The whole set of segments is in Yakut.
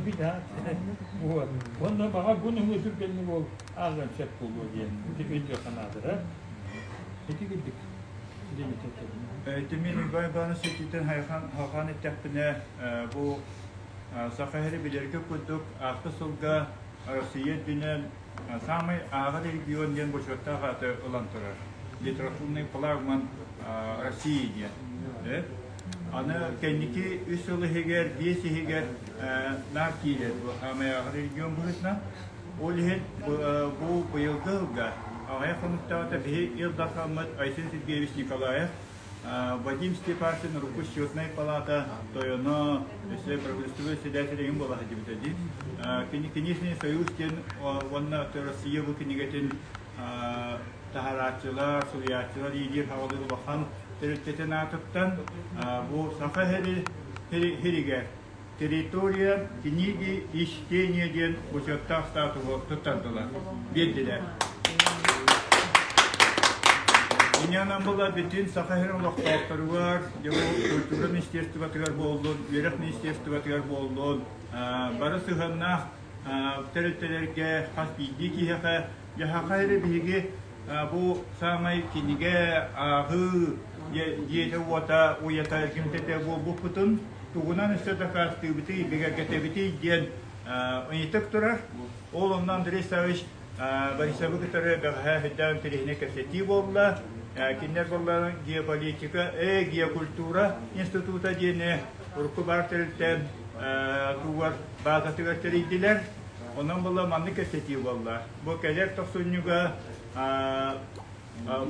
Ону Вот. Уонна баҕа бу нөҥүө түргэнник ол ааҕыан сөп буолуо диэн өйдүөх санаалара. Ити курдук Ити мин Иван Иванович этиитин хайҕаан эттэхпинэ, бу Саха сирэ билэргэ курдук ааспыт сылга Россия үрдүнэн саамай ааҕар регион диэн бочуоттаах ааты ылан турар. Литературный флагман России диэн. Аны кэнники үс сыл иһигэр, биэс иһигэр наар киирэр бу саамай ааҕар регион быһыытынан. Ол иһин бу быйылгы сылга аҕыйах хонуктааҕыта биһи Ил Дархаммыт Айсен Сергеевич Николаев Вадим Степашин урукку счетнай палата тойоно, өссө правительство председателин буола сылдьыбыта дии. Кини Книжный союз диэн уонна Россия бу кинигэтин таһарааччылар, суруйааччылар иилиир-хаҕалыыр улахан тэрилтэтин аатыттан бу Саха сиригэр Территория книги и чтения диэн бочуоттаах статуһу туттардылар, биэрдилэр. Иньанан була бүтүн Саха сирин олохтоохторугар, культура министерствотыгар буоллун, үөрэх министерствотыгар буоллун, бары сыһыаннаах тэрилтэлэргэ хас биирдии киһиэхэ дьаһаха эрэ биһиги бу саамай кинигэ ааҕыы дьиэтэ-уота уйата эргимтэтэ буолбуппутун тугунан өссө дакаастыыбытый, бигэргэтэбитий диэн ыйытык турар. Ол онно Андрей Саввич Борисовы кытары бэҕэһээ сүрдээх интэриэһинэй кэпсэтии буолла. Кинилэр буолла геополитика, геокультура института диэни урукку баар тэрилтэ тугар баазатыгар тэрийдилэр. Онон буолла маннык кэпсэтии буолла. Бу кэлэр тохсунньуга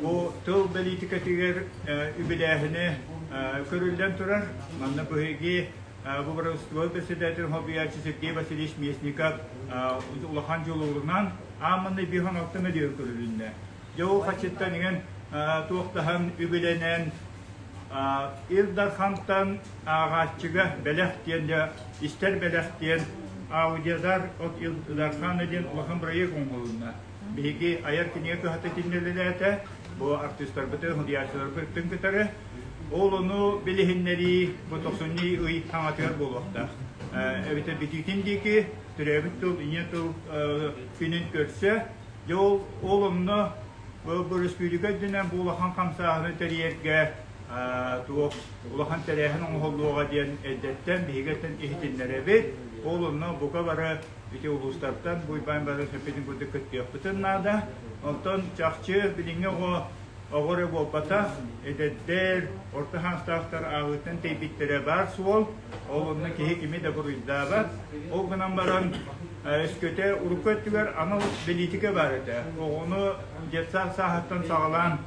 бу тыл бэлиитикэтигэр үбүлээһини көрүллэн турар. Манна биһиги бу правительство председатель хобуйааччы Сергей Васильевич Местников улахан дьулуурунан аамманный биһон алта мөлүйүөн көрүлүннэ. Дьэ ол хачыттан иҥэн туохтаһан үбүлэнэн Ил Дархантан ааҕааччыга бэлэх диэн дьэ истэр бэлэх диэн аудиодар от Ил Дархана диэн улахан бырайыак оҥоһулунна. Биһиги айар кинигэ кыһата итиннэ бу артыыстарбытын, суруйааччыларбытын кытары. Ол ону билиһиннэрии бу тохсунньу ый хаҥатыгар буолуохтаах. Эбэтэр бүтүүтүн диэки төрөөбүт тыл, ийэ тыл күнүн көрсө. Дьэ ол, ол онно бу өрөспүүбүлүкэ үрдүнэн бу улахан хамсааһыны тэрийэргэ туох улахан тэрээһин оҥоһуллуоҕа диэн эрдэттэн биһиги иһитиннэрэбит. Ол онно бука бары ити улуустартан бу Уйбаан бары сөппүтүн курдук кыттыахпытын наада. Онтон чахчы билиҥҥи оҕо оҕо эрэ буолбатах, эдэрдэр, орто саастаахтар ааҕыыттан тэйбиттэрэ баар суол. Ол онно киһи кими да буруйдаабат. Ол гынан баран өскөтө урукку өттүгэр анал бэлиитикэ баар этэ. Оҕону детсад сааһыттан саҕалаан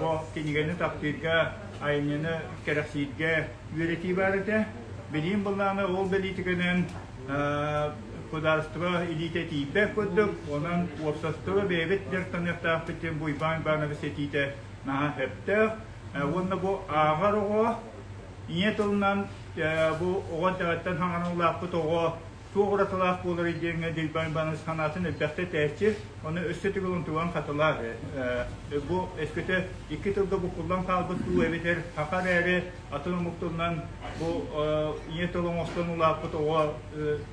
бу кинигэни таптыырга, айымньыны кэрэхсииргэ үөрэтии баар этэ. Билиим былаана ол бэлиитикэнэн судаарыстыба илиитэ тиийбэт курдук, онон уопсастыба бэйэбит дьарыктаныахтаахпыт диэн бу Иван Иванович этиитэ наһаа сөптөөх. Уонна бу ааҕар оҕо ийэ тылынан бу оҕо эрдэҕиттэн саҥаран улааппыт оҕо туох уратылаах буоларый диэҥҥэ Иван Иванович санаатын элбэхтэ этээччи, ону өссө төгүл онтуган хатылаах. Бу өскөтө икки тылга буккуллан хаалбыт дуу эбэтэр саха эрээри атын омук тылынан бу ийэ тыл оҥостон улааппыт оҕо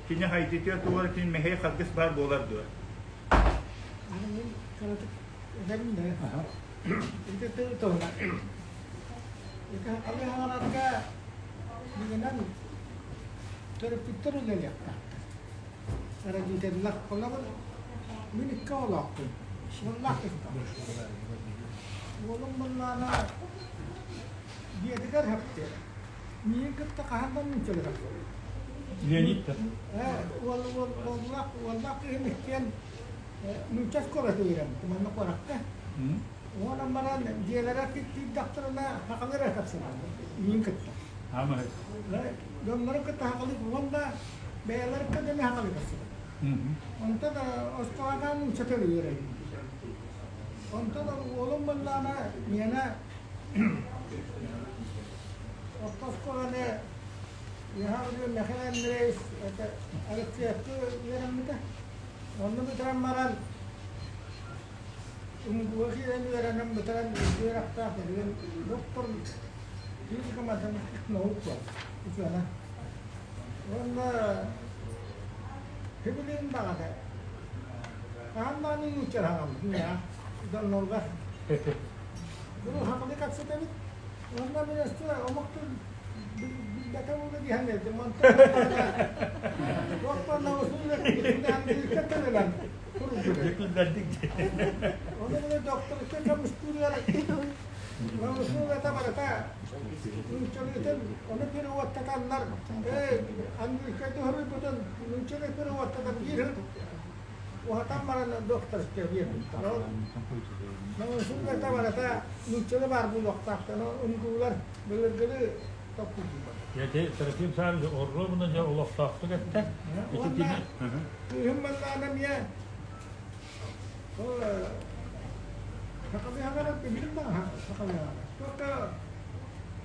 кини хайдытыа туох эрэ кини мэһэй харгыс баар буолар дуо? Мин кыратык этэбин да. Ити тыл туһунан. Ити алыһаҕаларга билинэн төрөппүттэр үлэлиэхтээхтэр. Родителлэр холобур мин икки оҕолоохпун. Уоллаах кыыстаах. Уолум буоллаҕына Дьиэтигэр һэптэ. Миигин кытта хаһан да нууччалыһар. Леонид да? Уол, уол, уоллаах, уоллаах кыыһым иккиэн нуучча оскуолата үөрэммит, манна куоракка. Уонан баран дьиэлэрэ киирдэхтэринэ сахалыы эрэ кэпсэтэллэр, миигин кытта. Аамаһы. Дьоннорун кытта сахалыы уонна бэйэлэрин кытта эмиэ сахалыы кэпсэтэллэр. Онтон оскуолаҕа нуучча тылы үөрэбин. Онтон уолум буоллаҕына миэнэ Орто оскуоланы Яһа Михаил Андреевич это Алексеевка үөрэммитэ. Онно бүтэрэн баран МГУ киирэн үөрэнэн бүтэрэн үөрэхтээх билигин доктор физико-математических наук буолла. Учуона. Уонна Сибилигин даҕаны хаһан даҕаны нууччалаһаҕын дьоннорго Бу сахалыы кэпсэтэбит. Уонна мин өссө омук тыл билбэтэ буолуо дии саныырдым. Онтон туох буолла усуллар тылынан суруйдулар. Күллэрдик. Ону били докторка көмүскүүрүгэр усуллата барыта нууччалыытын ону переводтатаннар английскайда суруйбутун нууччалыы переводтатан биир уһатан баран докторскай биэрбиттэр. Ол Научнай барыта нууччалыы баар буолуохтаахтар, умгуулар былыргылыы токкуйдуулар. Ити Трофим Саввич Орловна дьэ олохтоохтук эттэ. Ити кини Кыыһым маннаан эмиэ ол сахалыы хаҥара билим даҕа сахалыы хаҥара. Только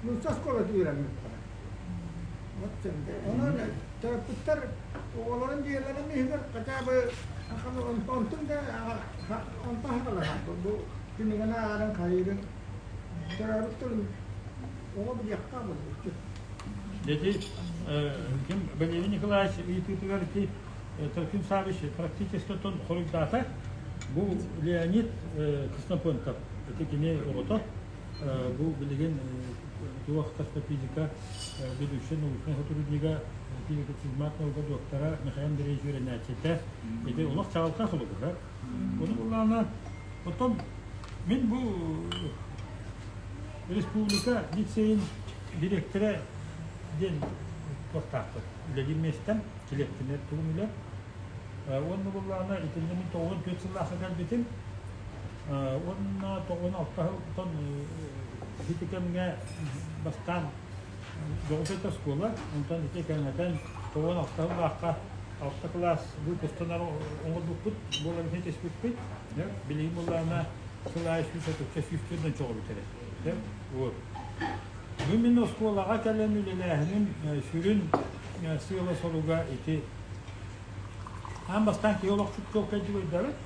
нуучча оскуолата үөрэммиттэрэ. Онон төрөппүттэр оҕолорун дьиэлэрин иһигэр хотя бы онтун да онтон саҕалаһар бу кинигэни ааҕарын хайыырын төрөөбүт тылын оҕо билиэхтээх буолбут. Ити ким Валерий Николаевич ыйытыытыгар ити Трофим Саввич практически тон хоруйдаата. Бу Леонид Ксенофонтов ити кини оҕото бу билигин туох физика ведущай научнай сотруднига, физико-физмат наука доктора Михаил Андреевич үөрэнээччитэ. Ити олох чаҕылхай холобура. Ону буллаҕына, оттон мин бу республика лицейин дириэктэрэ диэн туохтаахпын. Үлэлиир миэстэм, килиэктинэр тугум үлэ. Уонна буллаҕына, итиннэ мин 94 сыллаахха кэлбитим. Уонна 96 сылтан ити кэмҥэ бастаан дьоҕус этэ оскуола, онтон ити кэҥэтэн 96 сыллаахха алта кылаас выпустанар оҥорбуппут, буолан түспүппүт. Билигин буоллаҕына сыл аайы 130 140 чоҕу бүтэрэр. Вот. Бу мин оскуолаҕа кэлэн үлэлээһиним сүрүн сыала-соруга ити Аан бастаан киһи олохчут чуолкайдык өйдөөбөт,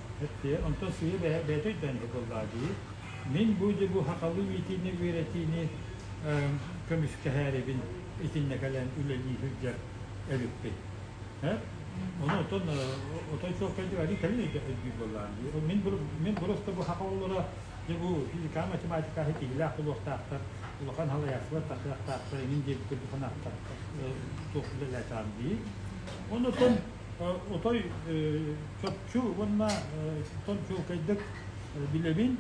онтон сыыйа бэйэтэ өйдөөн иһэр буоллаҕа дии. Мин бу дьэ бу сахалыы иитиини, үөрэтиини көмүскэһээрибин итиннэ кэлэн үлэлии сылдьар эбиппин. Ону оттон отой чуолкайдык арыы кэлин өйдүүр буоллаҕым дии. Мин мин просто бу саха оҕолоро дьэ бу физика, математика киһилээх буолуохтаахтар, улахан халайааччылар тахсыахтаахтар эҥин диэбит курдук санааттар туох үлэлээтэҕим дии. Онтон отой чопчу уонна тон чуолкайдык билэбин,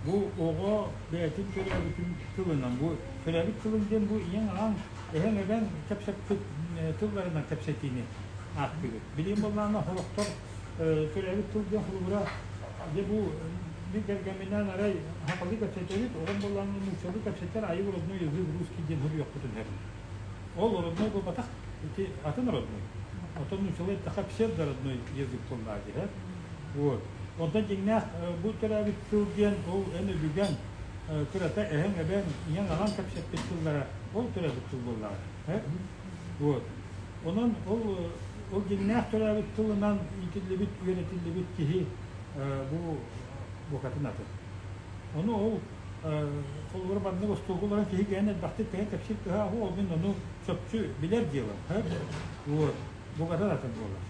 бу оҕо бэйэтин төрөөбүтүн тылынан, бу төрөөбүт тылын диэн бу ийэҥ-аҕаҥ, эһэҥ-эбэҥ кэпсэппит тылларынан кэпсэтиини ааттыыбыт. Билигин буоллаҕына сорохтор төрөөбүт тыл диэн холобура дьэ бу мин кэргэмминээн арай сахалыы кэпсэтэбит, оҕом буоллаҕына нууччалыы кэпсэтэр, айыы родной язык русский диэн суруйуохпутун сөп. Ол родной буолбатах, ити атын родной. Оттон нууччалыы эттэххэ псевдородной язык буоллаҕа дии, Вот. Онтон дьиҥнээх бу төрөөбүт тыл диэн ол эн өбүгэҥ кырата эһэҥ, эбэҥ, ийэҥ, аҕаҥ кэпсэппит тыллара ол төрөөбүт тыл буоллаҕа. Вот. Онон ол ол дьиҥнээх төрөөбүт тылынан иитиллибит, үөрэтиллибит киһи бу букатын атын. Ону ол холобура маннык остуолга олорон киһи кэлэн элбэхтик кэлэн кэпсиир кыһа ол мин ону чопчу билэр дьыалам. Вот. Букатын атын буолар.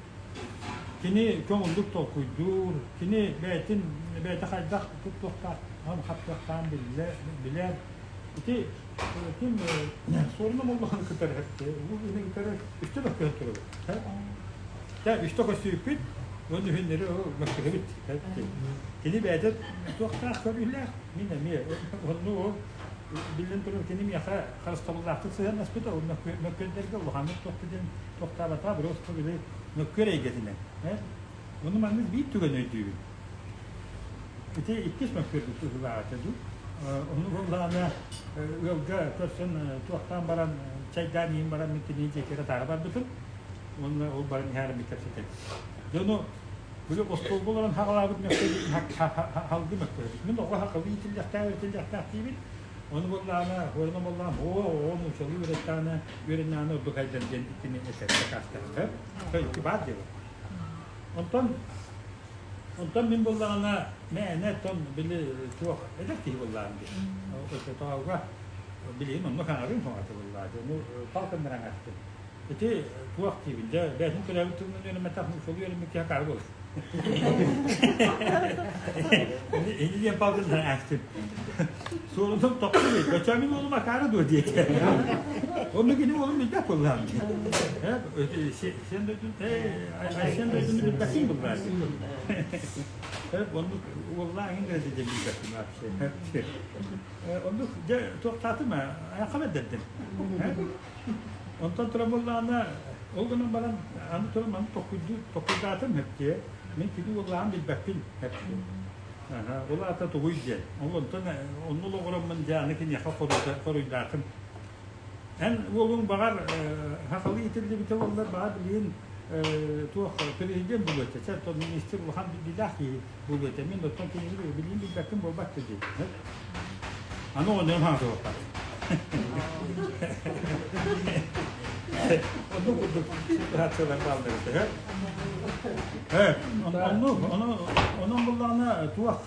Кини көҥүллүк толкуйдуур, кини бэйэтин бэйэтэ хайдах туттуохтаах, хаптыахтааҕын билэр. Ити ким суоруна буоллаҕына кытары улуу киһини кытары үстэ мөккүһэн турабыт. Тэ үстэ көстүүппүт, уонна үһүннэри мөккүһэбит. Кини бэйэтэ туохтаах көрүүлээх, мин эмиэ онну ол биллэн турар кини миэхэ харыстабыллаахтык сыһыаннаспыта, ол мөккүөрдэргэ улаханнык туох диэн туохтаабатаҕа, просто били мөккүөр эйгэтинэн. Ону маннык биир түгэн өйдүүбүн. Ити иккис мөккүөрбүт быһыылааҕа дуу. Ону буоллаҕына ыалга көрсөн туохтаан баран чайдаан иһин баран мин кинини дьиэтигэр атаара барбытым. Уонна ол баран иһээрин кэпсэтэн. Дьону били остуолга олорон хаҕалаабыт мөккүөрбүт халгы мөккүөрбүт. Мин оҕо хахалыы иитиллиэхтээх иитиллиэхтээх диибин. Ону буоллаҕына, хуорана буоллаҕына, оо, оҕо нууччалыы үөрэттэҕинэ, үөрэннэҕинэ ордук айдар диэн итини этэр дакаастаах. Ити баар диэбит. Онтон Онтон мин буоллаҕына мээнэ оттон били туох эдэр киһи буоллаҕым дии. Оччотооҕуга билигин онно хаҥарыым хоҥоото буоллаҕа. Ону палканнар аҥааттым. Ити туох диибин, дьэ, бэйэтин төрөөбүт тылынан үөрэммэтэх нууччалыы үөрэммит киһи акаары буолар. Ини диэн палкын аастым. Суолунум тохтуу диэт, бачча мин уолум акаары дуо диэтэ. Онно кини уолум билбэт буоллаҕым дии. Сен дойдун, Айсен дойдуну билбэккин буллаа. Оннук уоллаах иҥин эрэ диэн билбэппин вообще. Оннук дьэ туохтаатым айахха бэрдэрдим. Онтон туран буоллаҕына, ол гынан баран аны туран маны толкуйдуу толкуйдаатым эптиэ. Мин кини уоллааҕын билбэппин эптиэ. Ол аата тугуй диэн. Ол онтон онно олоҕураммын дьэ аны киниэхэ хоруйдаатым. Эн уолуҥ баҕар сахалыы иитиллибитэ буоллар, баҕар билигин туох президент буолуо этэ. Чэ, оттон министр улахан билиилээх киһи буолуо этэ. Мин оттон кинини билиин билбэккин буолбат да дии. Аны оҕонньорум хаҥатыбаппат. Оннук курдук ситуациялар бааллар этэ. Оннук, онон буллаҕына туох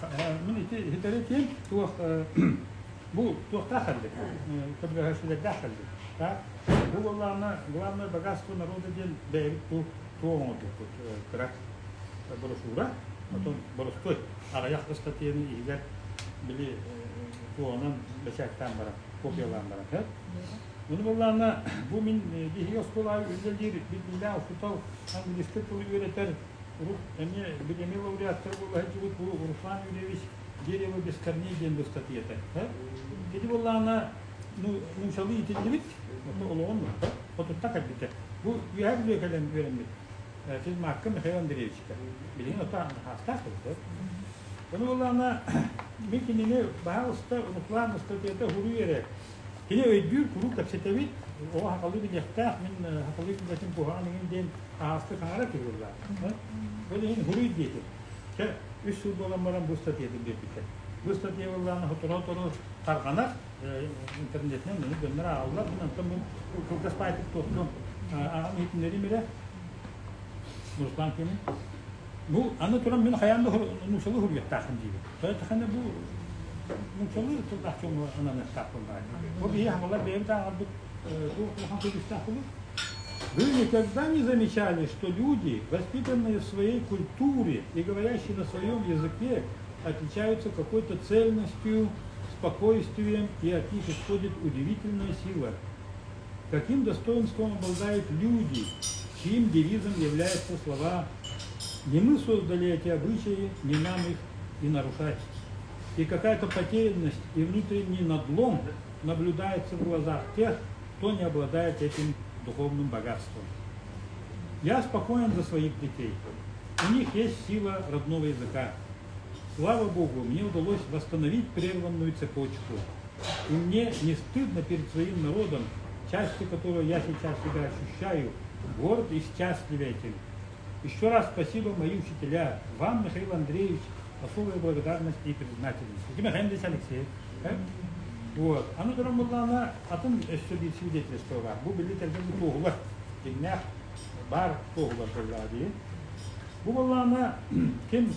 мин ити иһитэрэ этиэм, туох бу туохтаах кэллик, көмөлөһөөччүлэрдээх кэллик. Бу буоллаҕына главное богатство народа диэн бэйэбит бу туох оҥорбуппут кыра брошюра, отон боростуой аҕыйах ыстатыйаны иһигэр били туоҕунан бэчээттээн баран, копиялаан баран. Ону буоллаҕына бу мин биһиги оскуолаҕа үлэлиир биллиилээх учуутал английскай тылы үөрэтэр урут эмиэ билими лауреаттар буола сылдьыбыт бу Руслан Юрьевич Дерево без корней диэн бу ыстатыйата. Кини буоллаҕына нуучалыы иитиллибит, олоҕун хотутта кэлбитэ. Бу Үөһээ Бүлүү кэлэн үөрэммит физмакка Михаил Андреевичка. Билигин ото хаастаах эбит. Ону буоллаҕына мин кинини баһаалыста Руслан ыстатыйата уһуруй эрэ. Кини өйдүүр, куруук кэпсэтэбит, оҕо сахалыы билиэхтээх, мин сахалыы билбэтим куһаҕан иҥин диэн аһаҕастык хаҥара киһи буоллаҕа. Ол иһин уһуруй диэтим. Чэ, үс сыл буолан баран бу ыстатыйатын биэрбиттэр. Бу ыстатыйа буоллаҕына сотору-сотору тарҕанар, интернетинэн маны дьоннор ааҕаллар. Мин онтон бу кылгас баайтык туохтуом ааҕан иһитиннэриим эрэ. Руслан кини. Бу аны туран мин хайаан да нуучалыы суруйуохтаахпын диибин. Тоҕо бу нуучалыы тыллаах дьоҥҥо ананыахтаах буоллаҕа. Бу биһи хаҥалар бэйэбит ааҕарбыт туох улахан көдьүүстээх буолуо. Вы никогда не замечали, что люди, воспитанные в своей культуре и говорящие на своем языке, отличаются какой-то цельностью, спокойствием, и от них исходит удивительная сила. Каким достоинством обладают люди, чьим девизом являются слова «Не мы создали эти обычаи, не нам их и нарушать». И какая-то потерянность и внутренний надлом наблюдается в глазах тех, кто не обладает этим духовным богатством. Я спокоен за своих детей. У них есть сила родного языка. Слава Богу, мне удалось восстановить прерванную цепочку. И мне не стыдно перед своим народом, частью которого я сейчас себя ощущаю, горд и счастлив этим. Еще раз спасибо, мои учителя, вам, Михаил Андреевич, особая благодарность и признательность. Михаил Андреевич Алексеев. Вот. Аны туран буоллаҕына атын өссө биир свидетельство баар. Бу били тэлгэн туоһулар. Дьиҥнээх баар туоһулар буоллаҕа дии. Бу буоллаҕына ким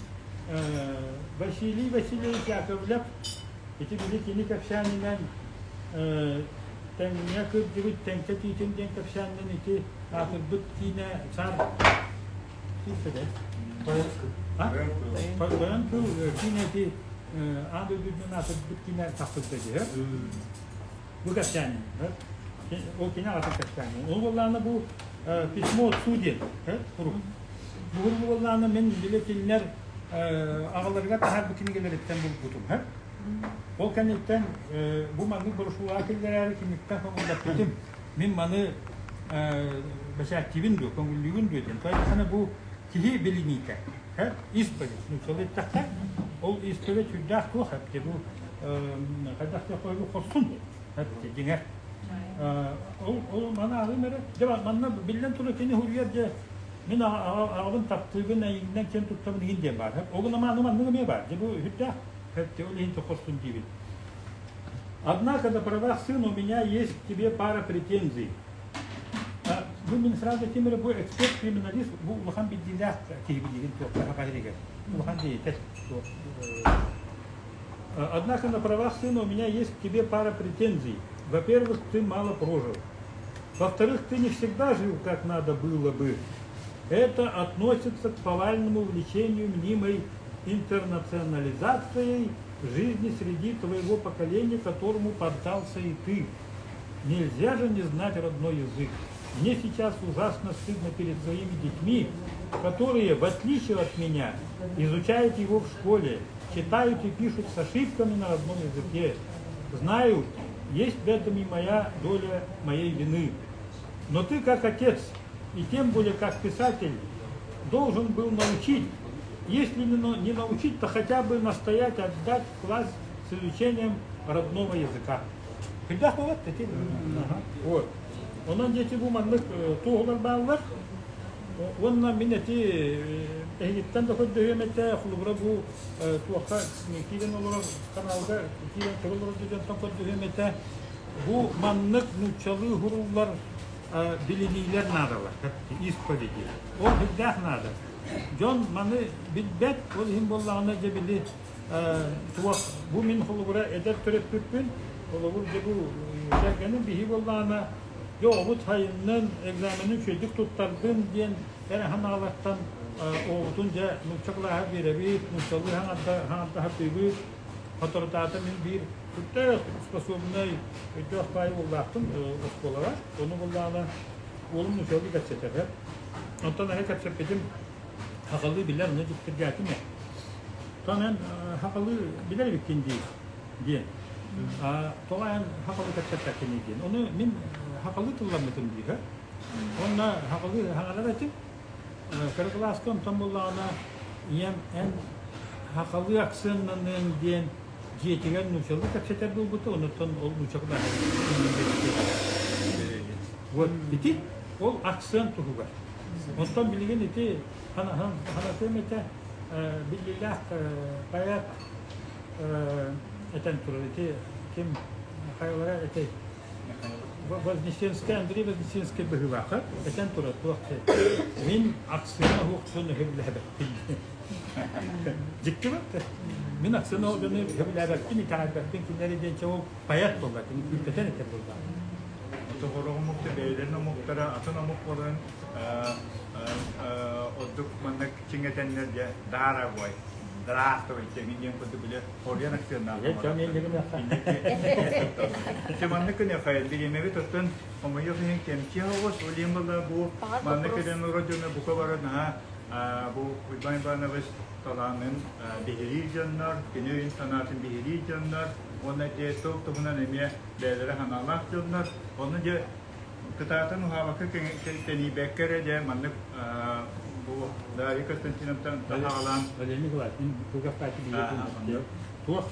Василий Васильевич Яковлев ити били кини кэпсээнинэн тэҥҥэ кырдьыбыт тэҥкэ тиитин диэн кэпсээнинэн ити аатырбыт киинэ царь Тойон кыл киинэ ити аан дойду үрдүнэн аатырбыт киинэ тахсыбыта дии Бу кэпсээнин. Ол кини аҕатын кэпсээнин. Ол буоллаҕына бу письмо отцу диэн сурук. Бу буоллаҕына мин били кинилэр аҕаларыгар таһаарбыт кинигэлэриттэн булбутум. Ол кэнниттэн бу маннык брошюраҕа киллэрээри киниттэн көҥүллэппитим. Мин маны бэчээттиибин дуо, көҥүллүүгүн дуо диэн. Тоҕо бу киһи билиниитэ. Исповедь, нууччалыы эттэххэ, ол исповедь сүрдээх туох эбитэ бу хайдах диэххэ хорсун эбитэ дьиҥэр. Ол ол маны ааҕыым эрэ. Дьэ манна биллэн турар кини суруйар дьэ мин аҕабын таптыыбын, эйигинэн киэн туттабын игин диэн баар. Ол гынан мааны маннык эмиэ баар. Дьэ бу сүрдээх эбитэ ол иһин хорсун диибин. Однако на правах сына у меня есть к тебе пара претензий. Бу мин сразу ким эрэ бу эксперт-криминалист бу улахан билдиилээх киһи билигин туохха саха сиригэр улахан деятель. Однако на правах сына у меня есть к тебе пара претензий. Во-первых, ты мало прожил. Во-вторых, ты не всегда жил, как надо было бы. Это относится к повальному увлечению мнимой интернационализацией жизни среди твоего поколения, которому поддался и ты. Нельзя же не знать родной язык. Мне сейчас ужасно стыдно перед своими детьми, которые, в отличие от меня, изучают его в школе, читают и пишут с ошибками на родном языке. Знаю, есть в этом и моя доля моей вины. Но ты, как отец, и тем более как писатель, должен был научить, если не научить, то хотя бы настоять отдать класс с изучением родного языка. Хайдах буолат эти? Вот. Онон дети бу маннык туоһулар бааллар. Уонна мин эти эһигиттэн да көрдөһүөм этэ, холобура бу туохха киирэн олорор каналга киирэн көрө олорор дьонтон көрдөһүөм этэ. Бу маннык нууччалыы хуруллар билиниилэр наадалар, исповеди. Ол сүрдээх наада. Дьон маны билбэт, ол иһин буоллаҕына дьэ били туох бу мин холобура эдэр төрөппүппүн, холобур дьэ бу кэргэним биһи буоллаҕына дьэ оҕобут сайыннын экзаменын үчүгэйдик туттардын диэн эрэ санаалартан оҕобутун дьэ нуучча кылааһа биэрэбит, нууччалыы хаҥарда сатыыбыт. Соторутаата мин биир сүрдээх способнай өйдөөх баай уоллаахпын оскуолаҕа. Ону буоллаҕына уолум нууччалыы кэпсэтэр. Онтон эрэ кэпсэппитим сахалыы билэр, ону дьиктиргээтим ээ. Тоҕо эн сахалыы билэр эбиккин дии диэн. Тоҕо эн сахалыы кэпсэппэккиний диэн. Ону мин сахалыы тылламмытым дии. Уонна сахалыы саҥарар этим. Кыра кылааска онтон буоллаҕына ийэм эн сахалыы акценнаныаҥ диэн дьиэтигэр нууччалыы кэпсэтэр буолбута, онуттан ол нуучча Вот ити ол акцент туһугар. Онтон билигин ити ханатыам этэ биллиилээх поэт этэн турар ити ким хайалара этэй Вознесенскай Андрей Вознесенскай быһыылаах этэн турар туох мин акцияны оһуохтун өһөбүлэһэбэппин дьикти бат мин акцияны оһуохтун өһөбүлээбэппин итэҕэйбэппин кинилэри диэн ол поэт буолла кини күүппэтэн этэр буолла Сорох омуктар бэйэлэрин омуктара атын омук буолан ордук маннык чиҥэтэннэр дьэ дорогой здравствуйте диэн курдук бile хоруйан акценнаах маннык гыныаххайын бириэмэбит оттон хомойуох иһин кэмчи оҕус ол иһин буолла бу маннык кэлэн олорор дьоно бука бары наһаа бу Уйбаан Иванович талаанын биһириир дьоннор кини өйүн санаатын биһириир дьоннор уонна дьэ тыл туһунан эмиэ бэйэлэрэ санаалаах дьоннор ону дьэ кытаатан уһаабакка тэнийбэккэ эрэ дьэ маннык бу Дарья Константиновтан таһаҕалаан Валерий Николаевич мин кылгастааччы билиэтин туох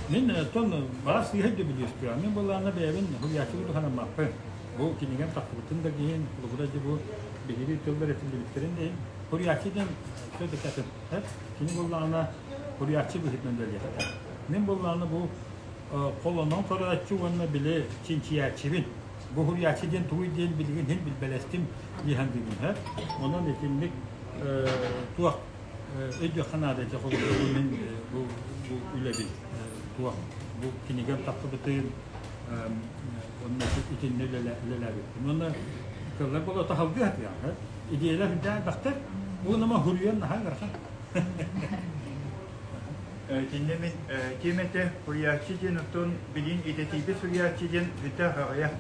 мин оттон баар сыыһа өйдөбүл мин былаана бэйэбин суруйааччы курдук санаммаппын бу кинигэм тахсыбытын да иһин холобура дьэ бу биһиги тыллар этиллибиттэрин да иһин суруйааччы диэн все-таки атын кини буоллаҕына суруйааччы быһыытынан үлэлиэхтээх мин буоллаҕына бу холонон көрөөччү уонна били чинчийээччибин. Бу суруйааччы диэн тугуй диэн билигин иһин билбэлэстим дии саныыбын һэ. Онон итинник туох өйдүөххэ наада ити холобура мин бу бу үлэбин туох бу кинигэм тахсыбытын уонна итиннэ үлэлээбиппин. Уонна кыллар буола таһалгыы сатыаҕа. Идиэйэлэр үрдээх элбэхтэр. Бу нама суруйан наһаа ыарахан. Итиннэ мин ким этэ суруйааччы диэн оттон билигин идэтийбит суруйааччы диэн бүтэ аҕыйах.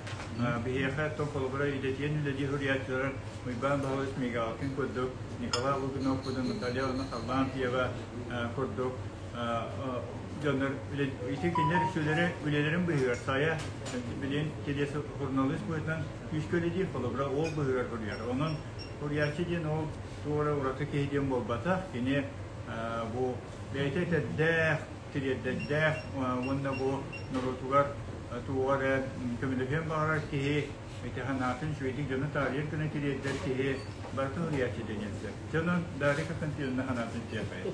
Биһиэхэ оттон холобура идэтийэн үлэлиир суруйааччылар Уйбаан Баһылыч Мигалкин курдук, Николай Лугинов курдук, Наталья Харлампьева курдук дьоннор ити кинилэр үксүлэрэ үлэлэрин быыһыгар сайа билигин телесурналист быһыытынан күүскэ үлэлиир, холобура ол быыһыгар суруйар. Онон суруйааччы диэн ол туох эрэ ураты киһи диэн буолбатах, кини бу бэйэтэ этэрдээх, тириэрдэрдээх уонна бу норуотугар туоҕа эрэ көмөлөһүөн баҕарар киһи, ити санаатын үчүгэйдик дьону таарыйар гына тириэрдэр киһи барыта суруйааччы диэн сөп. Дьонун Дарья Константиновна санаатын тиэрпэйэ.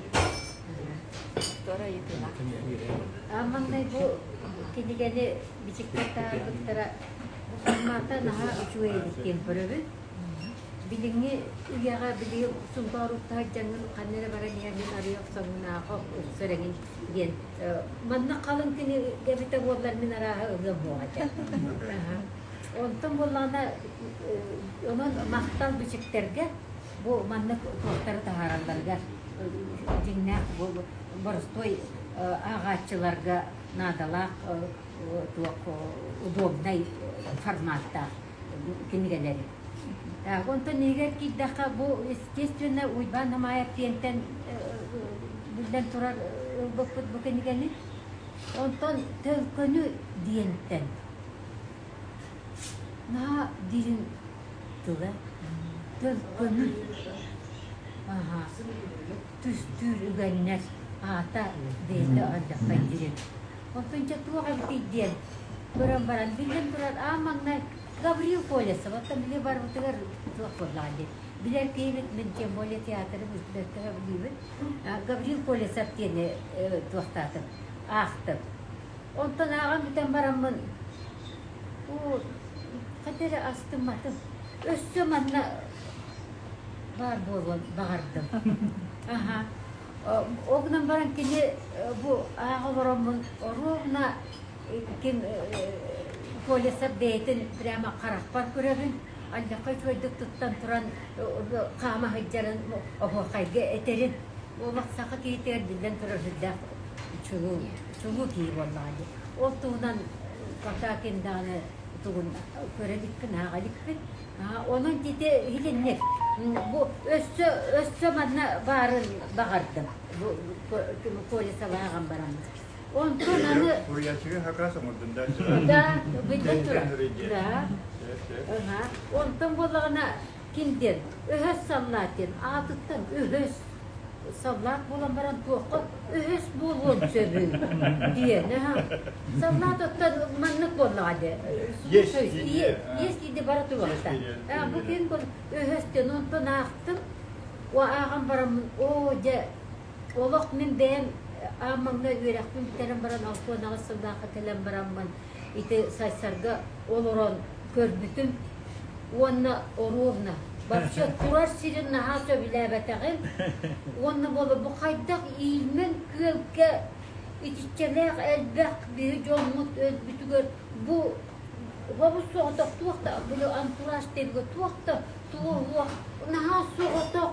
Маҥнай бу кинигэни бичиккэ таһаарбыттара бу формата наһаа үчүгэй эбит диэн көрөбүн. Билиҥҥи үйэҕэ били Сунтаар сылдьаҥҥын ханна эрэ баран иһэҥҥин арыйа охсоҥҥун ааха охсор эҥин диэн манна халыҥ кинигэ эбитэ буоллар мин арааһа ылыам суоҕа этэ. Онтон буоллаҕына онон махтал бичиктэргэ бу маннык туохтары таһааралларыгар дьиҥнээх боростуой ааҕааччыларга наадалаах туох удобнай форматтаах кинигэлэри. Так, онтон иһигэр киирдэххэ бу естественно Уйбаан Хамаайап диэнтэн биллэн турар ылбыппыт бу кинигэни. Онтон Төлкөнү диэнтэн наһаа дириҥ тыла Төлкөнү аһа түстүүр үгэннэр аата бэйэтэ алдьархай дириҥ. Онтон дьэ туох эбитий диэн көрөн баран биллэн турар аан маҥнай Гаврил Колесов оттон били барбытыгар туох буоллаҕа дии билэр киһибит мин тем более театры бэркэ сөбүлүүбүн Гаврил Колесов диэни туохтаатым аахтым онтон ааҕан бүтэн бараммын уу хата эрэ астымматым өссө манна баар буолуон баҕардым аха ол гынан баран кини бу ааҕа олороммун оруобуна ким Колесов бэйэтин прямо харахпар көрөбүн алдьархай үчүгэйдик туттан туран хаама сылдьарын оһуохайга этэрин олох саха киһитигэр биллэн турар сүрдээх чулуу чулуу киһи буоллаҕа дии ол туһунан пока ким даҕаны тугун көрө иликпин ааҕа иликпин онон ити иһилинник бу өссө өссө манна баарын баҕардым бу Колесова ааҕан баран Онтон аны Суруйааччыга хакас оҥордун да Да, биллэн турар. Да. Онтон буоллаҕына ким диэн өһөс саллаат диэн аатыттан өһөс саллаат буолан баран туохха өһөс буолуон сөбүй диэн саллаат оттон маннык буоллаҕа дии есть иди бара туруохта бу ким өһөс диэн онтон аахтым ааҕан бараммын оо дьэ Олох мин бэйэм аан маҥнай үөрэхпин бүтэрэн баран 68 сыллаахха кэлэн бараммын ити Сайсарга олорон көрбүтүм уонна оруобуна вообще турар сирин наһаа сөбүлээбэтэҕим уонна буола бу хайдах иилмэн күөлгэ итиччэлээх элбэх биһи дьоммут өлбүтүгэр бу хобус соҕотох туох да били антураж диэбигэ туох да туоһуох наһаа соҕотох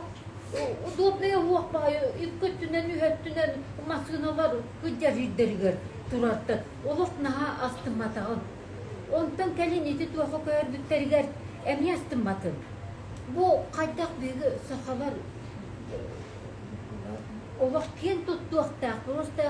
удобнай уһуох баҕайы икки өттүнэн үс өттүнэн массыыналар сылдьар сирдэригэр турартан олох наһаа астымматаҕым. Онтон кэлин ити туохха көһөрбүттэригэр эмиэ астымматым. Бу хайдах биһиги сахалар олох киэн туттуохтаах, просто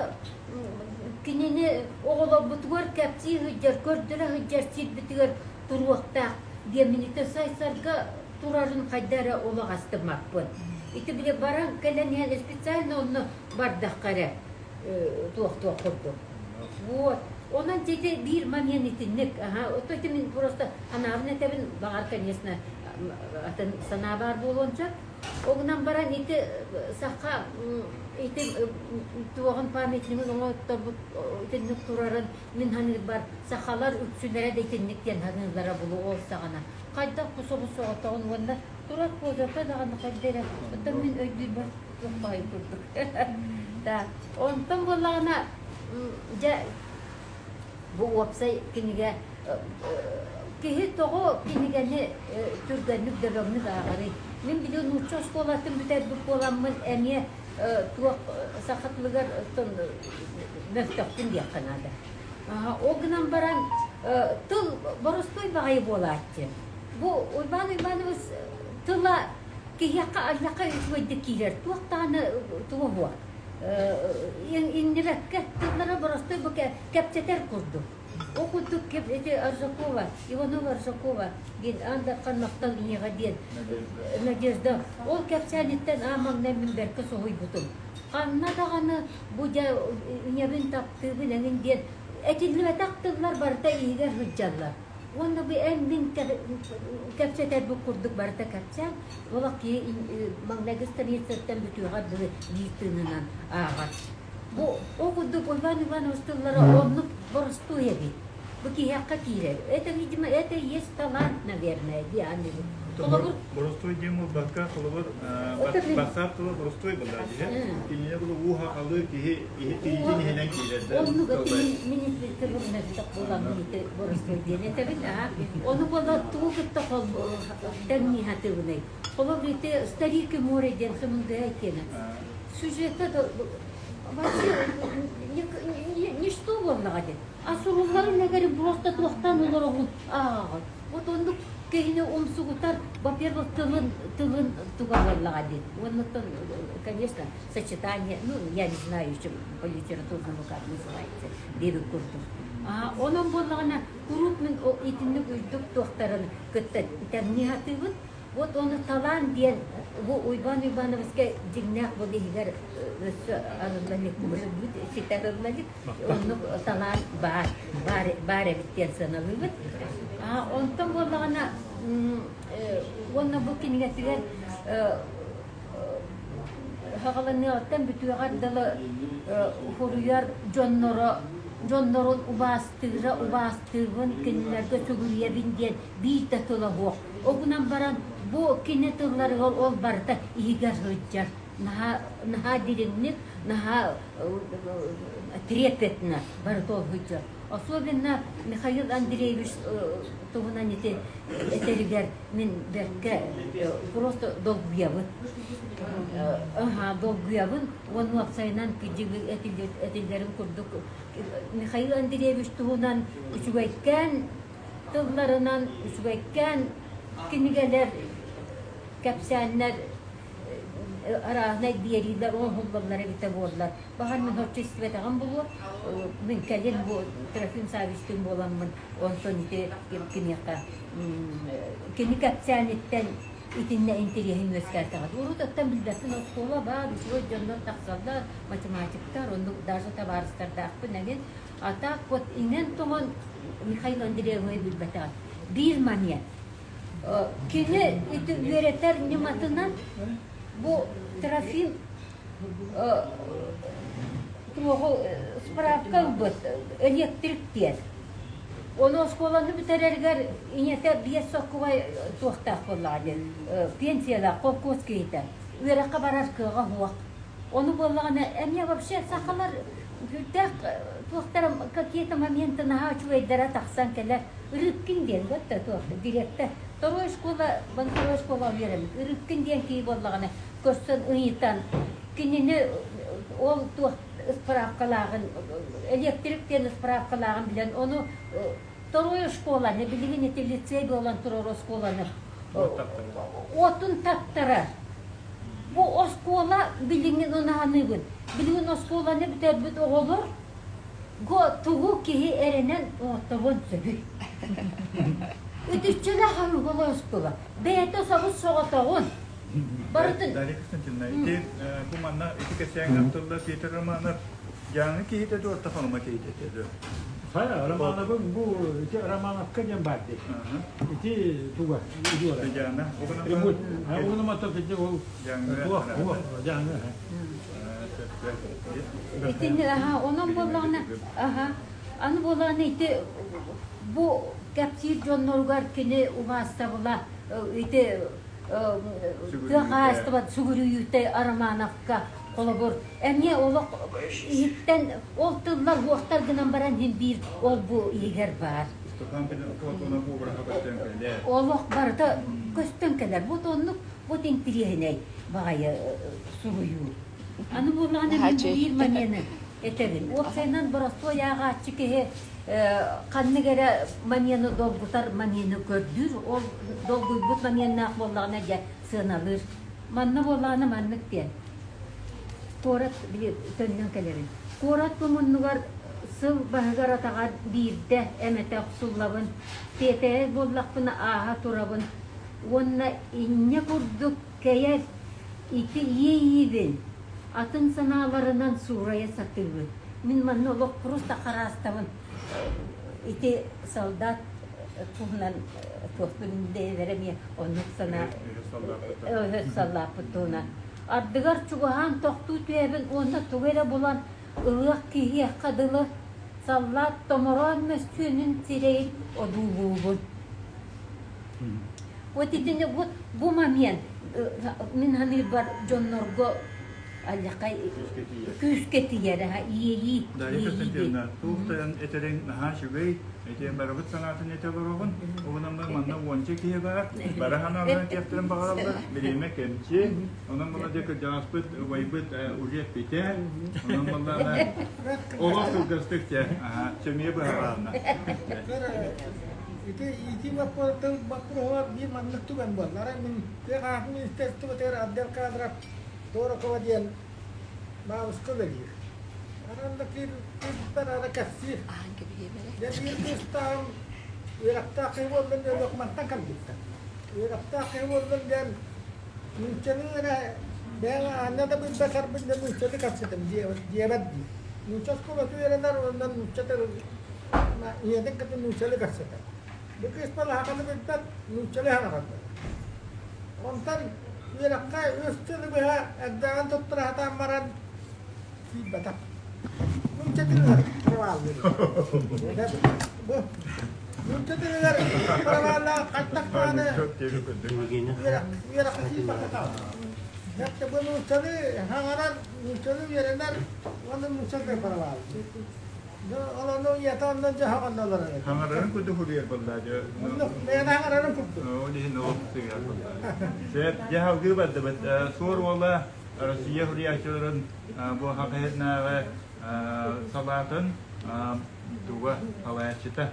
кинини оҕолорбутугар кэпсии сылдьар, көрдөрө сылдьар сирбитигэр туруохтаах диэммин ити Сайсарга турарын хайда эрэ олох астыммаппын. Ити били баран кэлэн иһэн специально онно бардахха эрэ туох-туох курдук. Вот. Онон ити биир момент итинник. Ага, ото ити мин просто анаабын этэбин, баҕар, конечно, атын санаа баар буолуон сөп. Ол гынан баран ити саха ити туоҕун памятнигын оҥотторбут итинник турарын мин саныырбар сахалар үксүлэрэ да итинник диэн саныыллара булу ол саҕана. Хайдах бу собус соҕотоҕун уонна турар козырка даҕаны хайда эрэ оттон мин өйдүүрбэр туох баҕайы курдук. Да. Онтон буоллаҕына дьэ бу уопсай кинигэ киһи тоҕо кинигэни түргэнник дөбөҥнүк ааҕарый? Мин били нуучча оскуолатын бүтэрбит буоламмын эмиэ туох саха тылыгар мөлтөхпүн диэххэ наада. Ол гынан баран тыл боростуой баҕайы буолааччы. Бу Уйбаан Уйбаанабыс тыла киһиэхэ ардахха үчүгэйдик киирэр. Туох даҕаны тугу буо. Иҥнибэккэ тыллара боростуой бу кэпсэтэр курдук. Ол курдук эти Аржакова, Иванова Аржакова диэн аан дархан махтал ийэҕэ диэн Надежда ол кэпсээниттэн аан маҥнай мин бэркэ соһуйбутум. Ханна даҕаны бу дьэ ийэбин таптыыбын эҥин диэн этиллибэтэх тыллар барыта иһигэр сылдьаллар. Уонна бу эн мин кэпсэтэрбит курдук барыта кэпсээн, олох киһи маҥнайгы страницаттан бүтүөҕэр дылы биир тыынынан ааҕар. Бу ол курдук Иван Иванович тыллара оннук боростуой эбит. Бу киһиэхэ киирэр. Это, видимо, это и есть талант, наверное, диэн. Холобур, Боростуой диэн буолбакка, холобур, бассаап тыла боростуой буолла дии. Кинини бу ууха халы киһи тиийин иһинэн киирэр да. Оннук мин тылым мөлтөх буолан ити боростуой диэн этэбин. Ону буола тугу кытта тэҥнии сатыыбыный? Холобур, ити «Старик и море» диэн Хемингуэй киэнэ. Сюжета вообще ничто буоллаҕа дии. А сурулларын эгэри просто туохтан олороҕун ааҕаҕын. Вот оннук киһини умсугутар, во-первых, тылын, тылын туга буоллаҕа дии. Уоннуттан, конечно, сочетание, ну, я не знаю еще по литературному как называется, диэбит курдук. А, онон буоллаҕына, куруук мин итинник үрдүк туохтарын кытта тэҥнии сатыыбын. Вот ону талаан диэн бу Уйбаан Уйбановичка дьиҥнээх бу иһигэр өссө арылла илик, ситэ арылла илик. Оннук талаан баар, баар, баар эбит диэн сыаналыыбыт. Онтон буоллаҕына уонна бу кинигэтигэр хаҕаланыаҕыттан бүтүөҕэр дылы суруйар дьонноро дьоннорун убаастыыра убаастыыбын кинилэргэ сүгүрүйэбин диэн биир да тыла суох. Ол гынан баран бу кини тылларыгар ол барыта иһигэр сылдьар. Наһаа наһаа дириҥник, наһаа трепетно барыта ол сылдьар. Особенно Михаил Андреевич туһунан ити этэригэр мин бэркэ просто долгуйабын. Аха, долгуйабын уонна уопсайынан этиллэрин курдук Михаил Андреевич туһунан үчүгэйкээн тылларынан үчүгэйкээн кинигэлэр, кэпсээннэр арааһынай биэриилэр оҥоһуллаллар эбитэ буоллар. Баҕар мин оччо истибэтэҕим буолуо. Мин кэлин бу Трофим Саввичтыын буоламмын онтон ити киниэхэ кини кэпсээниттэн итиннэ интэриэһим үөскээтэҕэ. Урут оттон билбэппин оскуола баар, үчүгэй дьоннор тахсаллар, математиктар, оннук даже табаарыстардаахпын эҥин. А так вот иҥэн-тоҥон Михаил Андреевиһы билбэтэҕим. Биир момент. Кини ити үөрэтэр ньыматынан бу Трофим туоҕу справка ылбыт электрик диэн. Ону оскуоланы бүтэрэригэр ийэтэ биэс соккубай туохтаах буоллаҕа диэн пенсиялаах холкуос киһитэ. Үөрэххэ барар кыаҕа суох. Ону буоллаҕына эмиэ вообще сахалар сүрдээх туохтара какие-то моменты наһаа үчүгэйдэрэ тахсан кэлэр. Рыбкин диэн вот туох директор второй школа второй школа үөрэммит Рыбкин диэн киһи буоллаҕына көрсөн ыйытан кинини ол туох ыспыраапкалааҕын электрик диэн ыспыраапкалааҕын билэн ону второй школаны билигин ити лицей буолан турар оскуоланы уотун таттарар бу оскуола билигин унаһаныыбын билигин оскуоланы бүтэрбит оҕолор го тугу киһи эрэнэн оҥоттобун сөбүй үтүччүлэ хаһыголо оскуола бэйэтэ собус соҕотоҕун барытын Дарья Константиновна, ити бу манна ити кэпсээҥҥэ ахтыллар Петр Романов Дьааҥы киһитэ дуо, орто Халыма киһитэ этэ дуо? Хайа, Романовым бу ити Романовка диэн баар дии. Ити туга, удуора. Дьаана. Угунамата ити ол туох, туох, Дьааҥы. Итини аха, онон буоллаҕына, аха, аны буоллаҕына ити бу кэпсиир дьонноругар кини убаастабыла ити тыа хаһаайыстыбат сүгүрүйүүтэ Романовка холобур эмиэ олох иһиттэн ол тыллар уохтар гынан баран иһин биир ол бу иһигэр баар. Олох барыта көстөн кэлэр. Вот оннук вот интириэһинэй баҕайы суруйуу. Аны буоллаҕына мин бу биир момены этэбин. Уопсайынан боростуой ааҕааччы киһи ханнык эрэ момены долгутар момены көрдүүр. Ол долгуйбут моменнаах буоллаҕына дьэ сыаналыыр. Манна буоллаҕына маннык диэн. Куорат били төннөн кэлэбин. Куорат бу муннугар сыл баһыгар-атаҕар биирдэ эмэтэ охсуллабын, тиэтэйэр буоллахпына ааһа турабын уонна инньэ курдук кэйэр ити иэйиибин атын санааларынан суурайа сатыыбын. Мин манна олох просто хараастабын. Ити солдат туһунан туохпун бэйэлэрэ эмиэ оннук санаа өһөс саллааппыт туһунан. Ардыгар чугаһаан тохтуу түһэбин уонна тугу эрэ булан ылыах киһиэхэ дылы саллаат томороон мөссүөнүн сирэйин одуулуубун. Вот итини вот бу момент мин саныырбар дьоннорго аллахай күүскэ тиийэр иэйии. Дарья Константиновна, туох тойон этэриҥ наһаа үчүгэй, этиэн барыбыт санаатын этэ олороҕун. Онон манна уонча киһи баар, бары санааларын этиэхтэрин баҕараллар, бириэмэ кэмчи. Онон була дьэ кырдьаҕаспыт убайбыт уже эппитэ. Онон буоллаҕына олох кылгастык дьэ, сөмүйэ быһаҕаана. Ити ити боппуруоһугар биир маннык түгэн буолла. Арай мин тыа хаһаайыстыбатын министерствотыгар отдел кадров Торокова диэн баабыска үлэлиир. Анан да киирбиппэр ара кэпсиир. Дьэ биир кыыстааҕым үөрэхтээх киһи буоллун диэн Локмантан кэлбиттэр. Үөрэхтээх киһи буоллун диэн нууччалыы эрэ бэйэҥ аанньа да билбэтэрбин да нууччалыы кэпсэтим диэбэт дии. Нуучча оскуолата үөрэнэр уонна нуучча ийэтин кытта нууччалыы кэпсэтэр. Бу кыыс балаһаҕаны билбэт, нууччалыы саҥарар. Онтон үөрэххэ үс сылы быһа эрдэҕин туттара сатаан баран киирбэтэх. Нуучча тылыгар проваллыыр. Бу нуучча тылыгар проваллаах хантах даҕаны үөрэххэ киирбэккэ хаалар. Бу нууччалыы саҥарар, нууччалыы үөрэнэр уонна нуучча тылыгар проваллыыр. Ол ону ийэтэ онно дьаһаҕанна олорор этэ. Хаҥарарын курдук суруйар буоллаа дьэ. Оннук бэйэтэ хаҥарарын курдук. Ол иһин ол суруйар буоллаа. Сөп, дьэ салгыы бардыбыт. Суор уола Россия суруйааччыларын бу Хахыһынааҕы салаатын туга салайааччыта.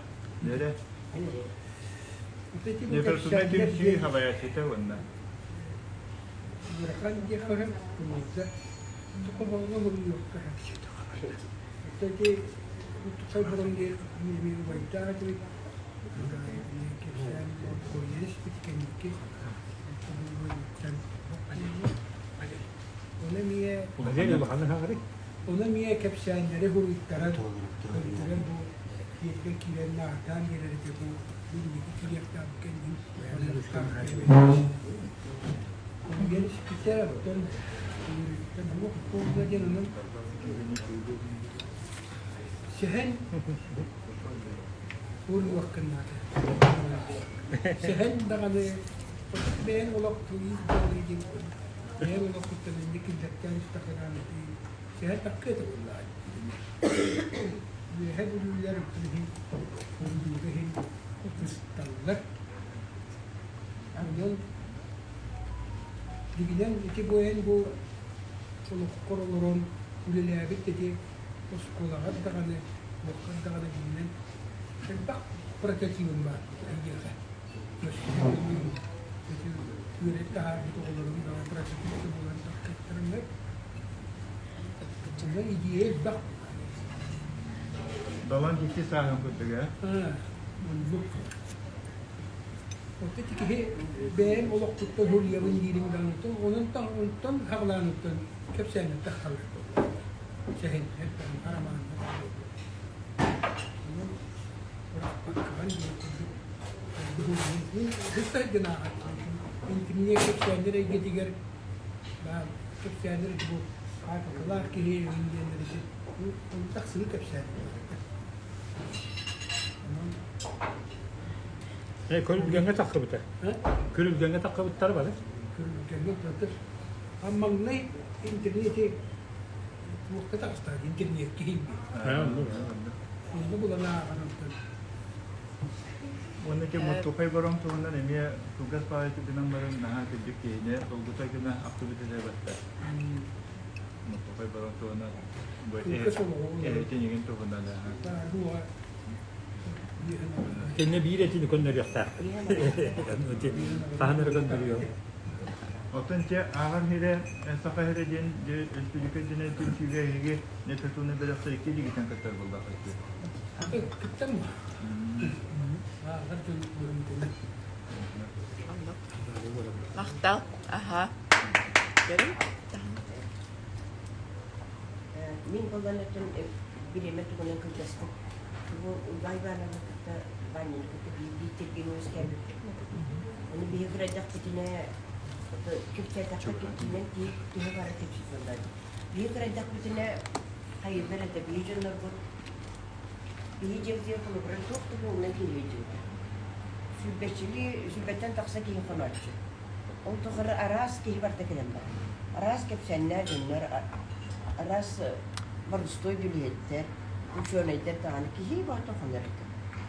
Дэрэ. Литературнай түмсүү салайааччыта уонна. Ыарахан диэххэ кымыйда. Тоқоболго буруйуохха. Ити Куттукай Борон диэн эмиэ убайдаах этибит. Кэпсээн испит кэнники Оны эмиэ Оны эмиэ кэпсээннэри хуруйтаран көрдөрөн бу кииргэ киирэн наардаан биэрэр этэ бу инники кириэхтээх кэннин Үгэн испитэ, оттон туох буолла диэн онон Сэһэн уруйуоххун наада. Сэһэн даҕаны бэйэҥ олох туйуус буолуу диэн бэйэҥ олоххуттан инник киллэртээн истэххинэ сэһэн таккыа этэ буоллаҕа. Үөһэ Бүлүүлэр иһин, Уруйууга иһин кысталлар. Онон дигинэн ити бу эн бу олоххор олорон үлэлээбит ити оскуолаҕар даҕаны, туоххар даҕаны дьиҥинэн элбэх прототибым баар эйиэхэ. Ити үөрэтэ таһаарбыт оҕолорум даҕаны прототип буолан тахсыттарыннар. Онон идея элбэх. Далан икки сааһын курдук ээ. Оннук. Оттон ити киһи бэйэм олохпуттан суруйабын диирин даҕаны онон онтон хаҕылааныттан кэпсээнниттэн халыр сэһэн элбэҕин арамааннар онон бырахпаккаҕын диэн курдук быстайгын ааҕар интимниэ кэпсээннэр эйгэтигэр баар кэпсээннэр бу хаакылаах киһи диэннэр ити тахсыы кэпсээн онон Көрүлгэҥҥэ таххыбыта. Көрүлгэҥҥэ таххыбыттар бары. Көрүлгэҥҥэ татыр. А маҥнай интернети туохха таҕыстаах интернет киһи Онно булан ааҕан онтон. Уонна ити Муттухай Бором туһунан эмиэ кылгас баҕайытык гынан баран наһаа кырдьык киһини долгута гына ахтыбыт этэ эбэттэр. Муттухай Бором туһунан бу эһэтин игин туһунан Итиннэ биир этини көннөрүөхтээхпит. Хаһан эрэ көннөрүөм. Оттон дьэ ааҕар сирэ Саха сирэ диэн республика үрдүнэн түмсүүгэ эһиги литературнай бөлөхтөр икки илиигитэн кыттар буоллаххыт дии. Кыттан ааҕар дьон бөрүмтэнэ. Махтал. Аха. Көрүҥ. Мин булан өтөн бириэмэ тугунан кылгастым. Бу Уйбаан Ивановны кытта Ваняны кытта биирдии тиргин үөскээбиппит. Ону биһи кырайдахпытына кэпсээтэххэ киинэн киһи бара кэпсиир буолла. Биһи кырайдахпытына хайыылар этэ биһи дьоннорбут биһи дьиэбитигэр холобура туох да буолунан киһи өйдүүбүт. Сүүрбэччилии, сүүрбэттэн тахса киһи хонооччу. Ол тухары араас киһи барыта кэлэн барар. Араас кэпсээннээх дьоннор, араас боростуой үлэһиттэр, учуонайдар даҕаны киһи барыта хонор этэ.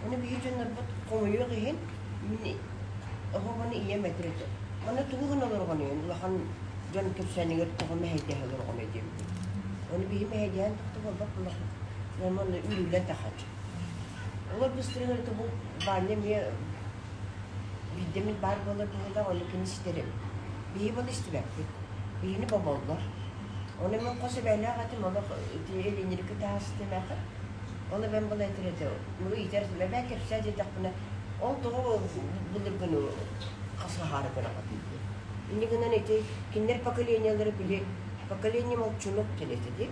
Ону биһиги дьоннорбут хомойуох иһин, мин оҕобуну ийэм этэр этэ. Манна тугу гына олорҕонуй, улахан дьон кэпсээнигэр тоҕо мэһэйдэһэ олорҕонуй диэбитим. Ону биһи мэһэйдэһэн тохто буолбат буоллахпыт. Онно үүрүллэн тахаччы. Олор быстырыгар бу Баанньа эмиэ биирдэ мин баар буолар быһыылаах, ону кини ситэрим. Биһиги буолла истибэппит. Биһигини боболлор. Ону мин хос эбээлээх этим, олох ити Лениники таһаастымаахы. Ол эбэм була этэр этэ, ну иитэр этим, эбээ кэпсээ диэтэхпинэ, ол тоҕо былыргыны хасыһаары гынаҕыт диир. Инньэ гынан ити кинилэр поколениелара били поколение молчунок диэн этэ дии.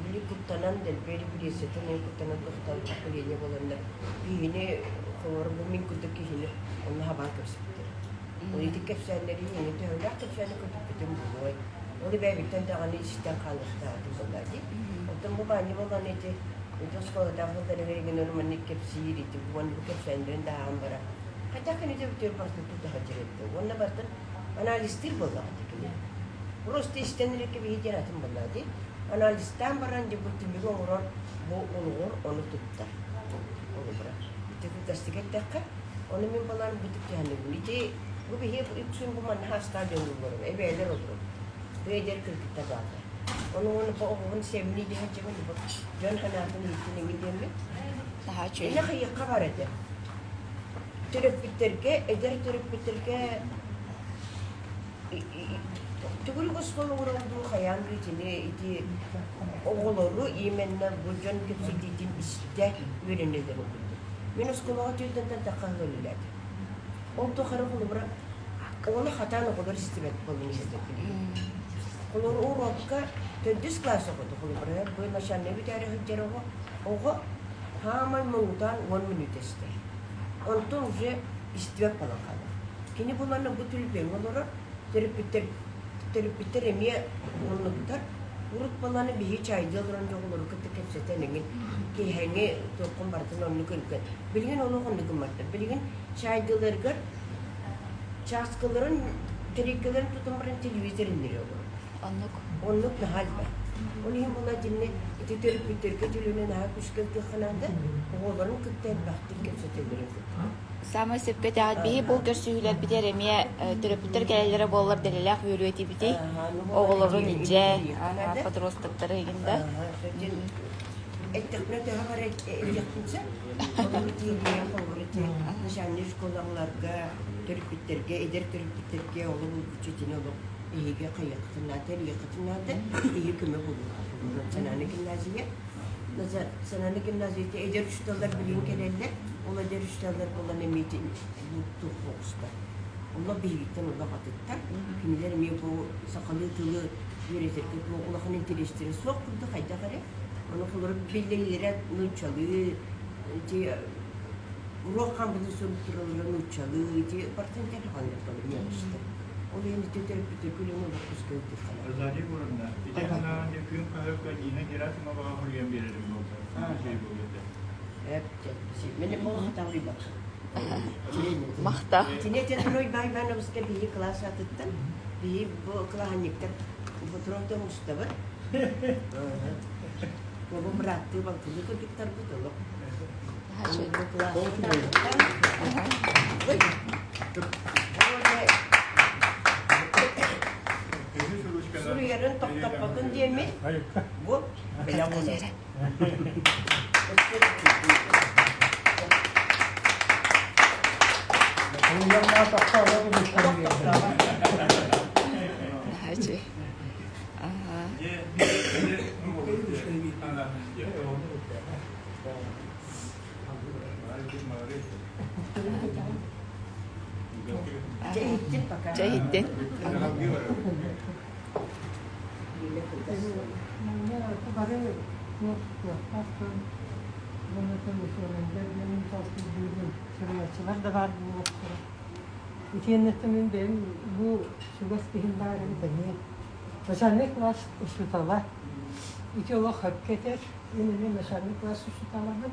Били куттанан дэлби репрессиятын куттанан тохтоон поколение буоланнар Киһини холобур бу мин курдук киһини онно хабаан көрсүбүттэр. Ол ити кэпсээннэри миҥэ төһөлөөх кэпсээни көтүппүтүм буолуой. Ол эбээбиттэн даҕаны истэн хаалыахтаатым буоллаа дии. Оттон бу баанньа буолан ити ити оскуолатааҕы сылларыгар игин ону маннык кэпсиир ити уонна бу кэпсээннэрин да ааҕан баран хотя кини бүтүөр барытын тута сылдьар эбит уонна барытын анализтыыр буоллаҕа дии кини. Просто истэн эрэ кэбиһии диэн атын буоллаҕа дии. Анализтаан баран дьэ бу түмүгү оҥорор бу олоҕор ону туттар. Холобура, ити кылгастык эттэххэ, ону мин балаан бу түптүһэннибин. Ити бу биһиги үксүн бу манна хаастаах дьон олорор, эбээлэр олорор. Бу эдэр кыргыттар бааллар. Ону уонна бу оҕобун сэмнии диэн дьон бу дьон санаатын иһиттин эҥин диэммин. Наһаа үчүгэй. Инэ хайыахха бар этэ. Төрөппүттэргэ, эдэр төрөппүттэргэ Төгүрүк остуол оҥорон дуу, хайаан дуу итини ити оҕолору именно бу дьон кэпсэтиитин истэ үөрэнэллэрин курдук. Мин оскуолаҕа түөртэнтэн тахха үлэлээтим. Ол тухары холобура оҕону хатаан оҕолор истибэт буолан иһэллэр билигин. Холобура уруокка төрдүс класс оҕото холобура бу начальнай бүтээри сылдьар оҕо оҕо хаамай муҥутаан 10 мүнүүтэ истэр. Онтон уже истибэт буолан хаалар. Кини булан бу түлүпүөҥҥэ олорор, төрөппүттэр төрөппүттэр эмиэ оннуктар. Урут баланы биһи чайдыы олорон дьоҕулору кытта кэпсэтэн эҥин киэһэҥҥи туоххун барытын оннук ылгын. Билигин олох оннук гымматтар. Билигин чайдыыларыгар чааскыларын, тэриэлкэлэрин тутан баран телевизор иннигэр олорор. Оннук. Оннук наһаа элбэх. Ол иһин була итиннэ ити төрөппүттэргэ төлөнө наһаа күүскэ ылтыахха наада. Оҕолорун кытта элбэхтик кэпсэтэллэрин кытта. Саамай сөпкө этэҕит. Биһи бу көрсүһүүлэрбитигэр эмиэ төрөппүттэр кэлэллэрэ буоллар дэлэлээх үөрүү этибитий. Оҕолорун илдьэ, подростоктары игин да. Эттэхпинэ төһө бары этиэхпин сөп. Холобур тиийдиэн холобур ити начальнай школаларга төрөппүттэргэ, эдэр төрөппүттэргэ олох булгуччу итини олох эһиги хайыаххытын наада, эрийиэххитин наада, эһиги көмө булуоххут. Национальнай гимназия Национальнай гимназията эдэр учууталлар билигин кэлэллэр. Ол эдэр учууталлар буолан эмиэ туох оҕустар. Олор биһигиттэн олох атыттар. Кинилэр эмиэ бу сахалыы тылы үөрэтэргэ туох улахан интэриэстэрэ суох курдук хайдах эрэ. Ону холорук биллэллэрэ нууччалыы ити уруок хаампытын сурук тураллара нууччалыы ити бартын кэтэҕэллэр мелочтар. Ол иһин ити төрөппүттэр күлүҥ олох кускэ ыытыаххалар. Розалия Егоровна, ити санаан күн хаһыакка Нина Герасимоваҕа хоруйан биэрэрим буолла. Үчүгэй буолуо этэ. Мин олох Махта. Тине Тетро Иван Ивановска биһи класс атыттан биһи бу кылааһынньыктар Петровтан мустабыт. Бу бырааттыы балтылыы кыргыттарбыт олох. Суруйарын тохтоппотун диэммин бу бэлэм Чэй иһиттин пока. Чэй иһиттин. Бары туох-туохтаахтан уонна учуонайдар диэн толкуйдуубун суруйааччылар да баар буолуохтара. Итиэннэттэн мин бэйэм бу чугас киһим баар эбит эмиэ. Начальный класс учуутала. Ити олох сөпкө этэр. Мин эмиэ начальный класс учууталабын.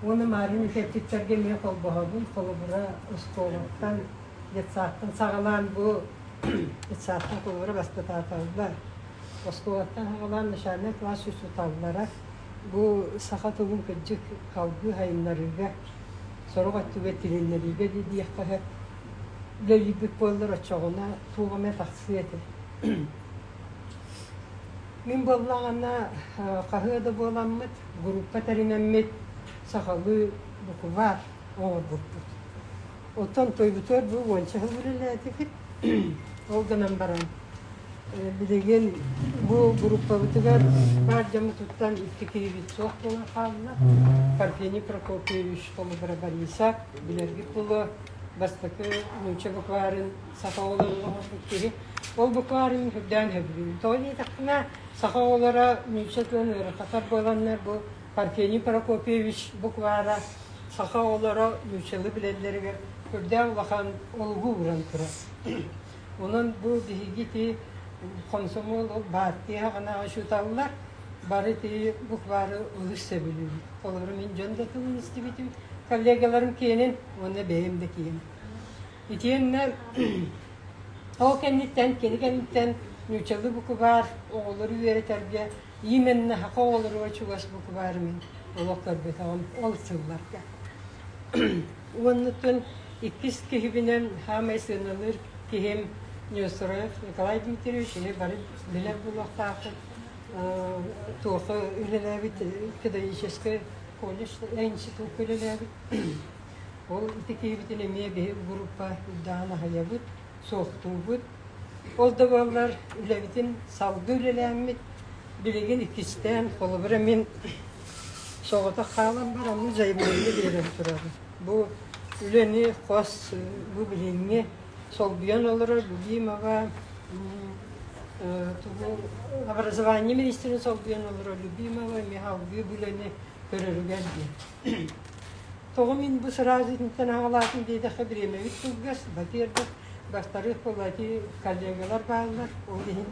Уонна маарыын эппиттэргэ эмиэ холбоһобун. Холобура, оскуолаттан, детсадтан саҕалаан бу детсадтан холобура бастатааталлар. Оскуолаттан саҕалаан начальнай класс учууталлара бу саха тылын кырдьык салгыы сайыннарыыга, сорох өттүгэр тилиннэриигэ диэххэ сөп. Үлэлиирбит буоллар оччоҕуна туох эмэ тахсыа этэ. Мин буоллаҕына хаһыа да буоламмыт, группа тэринэммит сахалыы букубаар оҥорбуппут. Оттон тойбутугар бу уонча сыл үлэлээтибит. Ол гынан баран билигин бу группабытыгар баар дьоммутуттан икки киһибит суох буолан хаалла. Парфений Прокопьевич Холобура Борисов, билэргит буолуо, бастакы нуучча букварын саха оҕолорун оҥорбут киһи. Ол букварын үрдээн сөбүлүүбүн. Тоҕо диэтэхпинэ, саха оҕолоро нуучча тылын ыарырҕатар буоланнар бу Парфений Прокопьевич буквара саха оҕолоро нууччалыы билэллэригэр үрдээх улахан олугу ууран турар. Онон бу биһиги ити комсомол ол баартыйа хаҕына учууталлар бары ити буквары олус сөбүлүүбүт. Холобура мин дьон да тылын истибитим, коллегаларым киэнин уонна бэйэм да киэним. Итиэннэ ол кэнниттэн, кини кэнниттэн нууччалыы букубаар оҕолору үөрэтэргэ именно саха оҕолоругар чугас букубаар мин олох көрбөтөҕүм ол сылларга. Уоннуттан иккис киһибинэн саамай сыаналыыр киһим Неустроев Николай Дмитриевич, ini бары билэр буолуохтаахпыт. Туохха үлэлээбит педагогическай колледж институкка үлэлээбит. Ол ити киһибитин эмиэ биһи группа үрдээн аһыйабыт, суохтуубут. Ол да буоллар үлэбитин салгыы үлэлээммит, билигин иккистээн, холобура мин соҕотох хаалан бараммын заявление биэрэн турабын. Бу үлэни хос бу билиҥҥи солбуйан олорор Любимова тугу образование министрин солбуйан олорор Любимова эмиэ салгыы бу үлэни көрөрүгэр диэн. Тоҕо мин бу сразу итинтэн аҕалаатым диэтэххэ бириэмэбит кылгас, во-первых, во-вторых, ити коллегалар бааллар, ол иһин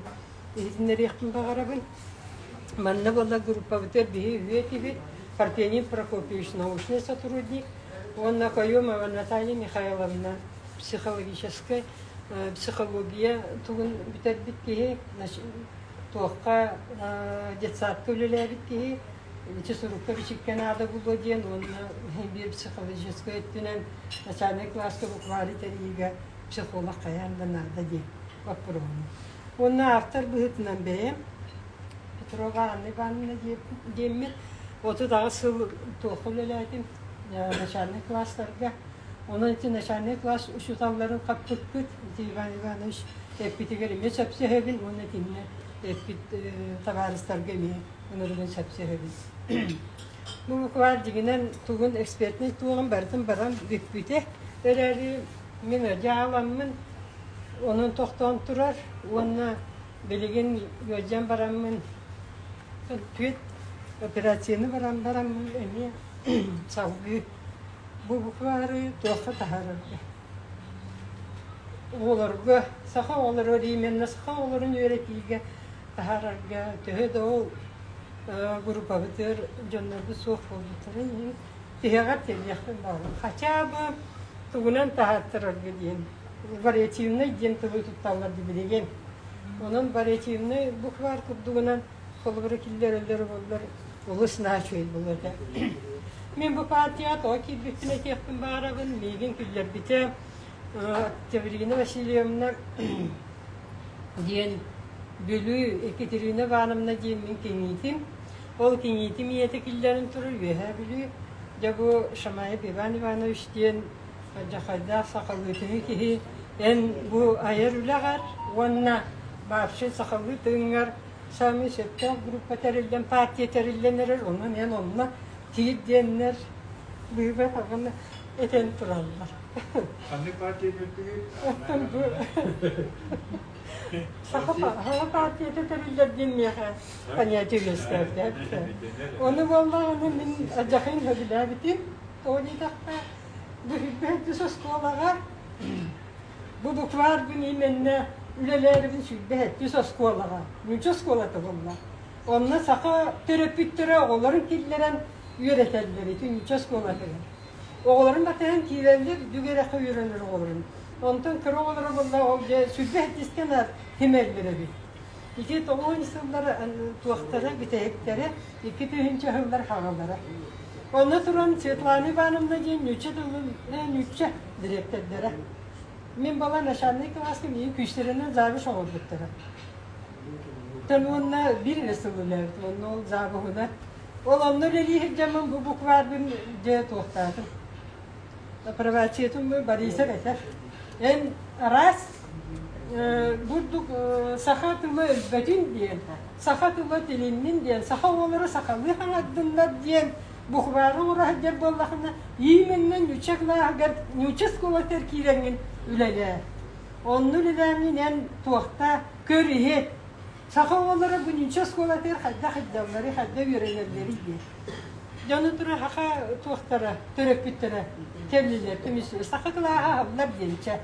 иһитиннэриэхпин баҕарабын. Манна буолла группабытыгар биһи үһүө этибит, Парфений Прокопьевич научный сотрудник уонна Каюмова Наталья Михайловна психологическай психология тугун бүтэрбит киһи, туохха детсадка үлэлээбит киһи, ити сурукка бичиккэ наада буолуо диэн уонна биир психологическай өттүнэн начальнай кылааска буквары тэрийиигэ психолог хайаан да наада диэн боппуруоһум. Уонна автор быһыытынан бэйэм Петрова Анна Ивановна диэммит 38 сыл туохха үлэлээтим начальнай класстарга. Онон ити начальнай класс учууталларын хаппыппыт. Ити Иван Иванович эппитигэр эмиэ сөпсөһөбүн уонна итиннэ эппит табаарыстарга эмиэ ынырыгын сөпсөһөбүн. Бу букваар дьиҥинэн тугун экспертнэй туоҕун барытын баран бүппүтэ. Эрээри мин дьааламмын онон тохтоон турар уонна билигин ыалдьан бараммын түөрт операцияны баран бараммын эмиэ салгыы бу букваары туохха таһаарарга оҕолорго саха оҕолоругар именно саха оҕолорун үөрэтиигэ таһаарарга төһө да ол группабытыгар дьоннорбут суох буолбуттарын иһин тиһэҕэр тириэхпин баҕарабын. Хотя бы тугунан таһааттарарга диэн вариативнай диэн тылы тутталлар билигин. Онон вариативнай букваар курдугунан холобура киллэрэллэр буоллар олус наһаа үчүгэй буолуо этэ. Мин бу партияҕа тоҕо киирбиппин этиэхпин баҕарабын. Миигин киллэрбитэ Октябрина Васильевна диэн Бүлүү Екатерина Ивановна диэн мин кэҥиитим. Ол кэҥиитим ийэтэ киллэрэн турар Үөһээ Бүлүү. Дьэ бу Шамаев Иван Иванович диэн дьахайдаах сахалыытыҥы киһи эн бу айар үлэҕэр уонна вообще сахалыы тыыҥҥар саамай сөптөөх группа тэриллэн, партия тэриллэн эрэр, онон эн онно киир диэннэр быыбар аҕаны этэн тураллар. Ханнык партия бүттүгүт? Оттон бу Саха партията тэриллэр диэн миэхэ понятие үөскээбитэ. Ону буоллаҕына мин алдьархайын сөбүлээбитим. Тоҕо диэтэххэ, бу сүүрбэ оскуолаҕа бу букваар күн именно үлэлээрибин 27 оскуолаҕа, нуучча оскуолата буолла. Онно саха төрөппүттэрэ оҕолорун киллэрэн. үөрэтэллэр ити нуучча оскуолатыгар. Оҕолорун батыһан киирэллэр, үрдүк үөрэххэ үөрэнэр оҕолорун. Онтон кыра оҕолоро буолла ол дьэ сүрбэ сэттискэ наар кимэллэр эбит. Ити тоҕуон сыллар туохтара, бүтэһиктэрэ, 2000 сыллар хаҕалара. Онно туран Светлана Ивановна диэн нуучча тылын нуучча дириэктэрдэрэ. Мин бала начальнай кылааска миигин күүстэринэн завуч оҥорбуттара. Тэн уонна биир эрэ сыл үлээбитим, онно ол завуһунан. Ол онно үлэлии сылдьаммын бу букварбын дьэ туохтаатым. Апробациятын Борисов этэр. Эн араас бурдук саха тыла өлбөтүн диэн, саха тыла тилиннин диэн, саха оҕолоро сахалыы хаҥардыннар диэн буквары оҥоро сылдьар буоллахына, именно нуучча кылааһыгар, нуучча оскуолатыгар киирэҥҥин үлэлээ. Онно үлэлээҥҥин эн туохта көр иһит. Саха оҕолоро бу нуучча оскуолатыгар хайдах сылдьалларый, хайдах үөрэнэллэрий диэн. Дьону тура саха туохтара, төрөппүттэрэ кэллилэр, түмүс саха кылааһа аһыллар диэн чэ.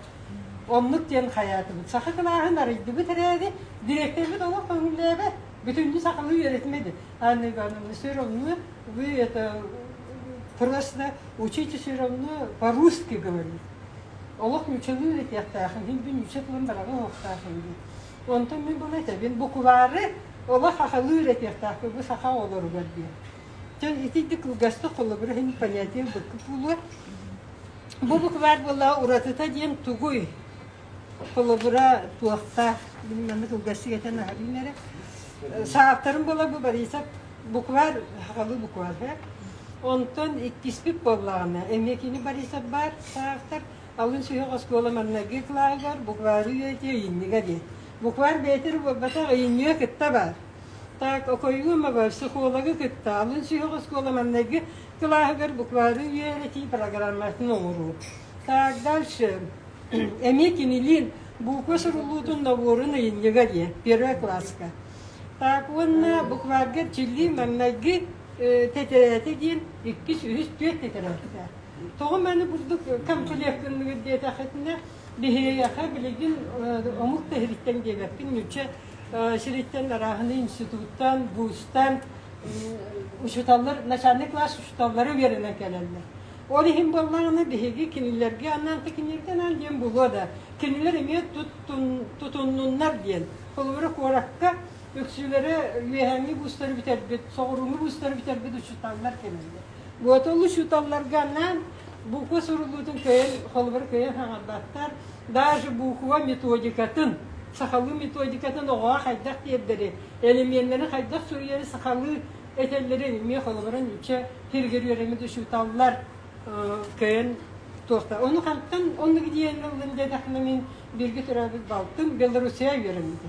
Оннук диэн хайаатыбыт. Саха кылааһын арыйдыбыт эрээри, дириэктэрбит олох көҥүллээбэт, бүтүннүү сахалыы үөрэтимэди. Анна Ивановна, все равно вы это просто учите все равно по-русски говорить. Олох нууччалыы үөрэтиэхтээхин, мин бу нуучча тылын бараҕын оһохтаахын диэн. Онтон мин була этэбин, буквары олох сахалыы үөрэтиэхтээхпин бу саха оҕолоругар диэн. Дьон итинник кылгастык холобур иһин понятие быккы буолуо. Бу буквар буолла уратыта диэн тугуй? Холобура туохтаах, мин манна кылгастык этэн аһарыым эрэ. Сааттарым буола бу Борисов буквар, сахалыы буквар, Онтон иккиспит буоллаҕына, эмиэ кини Борисов баар саахтар, алын сүһүөх оскуола маҥнайгы кылааһыгар буквары үөрэтии ыйынньыга диэн. Буквар бэйэтэ эрэ буолбатах, ыйынньыга кытта баар. Так, Окоемова психологы кытта алын сүһүөх оскуола маҥнайгы кылааһыгар буквары үөрэтии программатын оҥоруу. Так, дальше. Эмиэ кинилиин буква суруллуутун нобуорун ыйынньыга диэн, первый класска. Так, уонна букварга чилии маҥнайгы тэтэрээтэ диэн иккис, үһүс, түөрт тэтэрээктээх. Тоҕо маны бурдук комплектыныгыт диэтэххитинэ, биһиэхэ билигин омук да сириттэн диэбэппин, нуучча сириттэн арааһынай институттан, вузтан учууталлар, начальный класс учууталлара үөрэнэн кэлэллэр. Ол иһин буоллаҕына биһиги кинилэргэ анаан кинилэргэ анаан диэн булуо да, кинилэр эмиэ тутуннуннар диэн. Холобура куоракка үксүлэрэ үөһээҥҥи вузтары бүтэрбит, соҕурууҥҥу вузтары бүтэрбит учууталлар кэлэллэр. Вот ол учууталларга анаан буква суруллуутун кыайан, холобура кыайан хаҥарбаттар, даже буква методикатын, сахалыы методикатын оҕоҕо хайдах тиэрдэри, элеменнэри хайдах суруйары сахалыы этэллэрин эмиэ холобура нуучча сиригэр үөрэммит учууталлар кыайан туохта. Ону хантан оннук идеяны ыллым диэтэхпинэ мин бииргэ төрөөбүт балтым Белоруссия үөрэммитэ.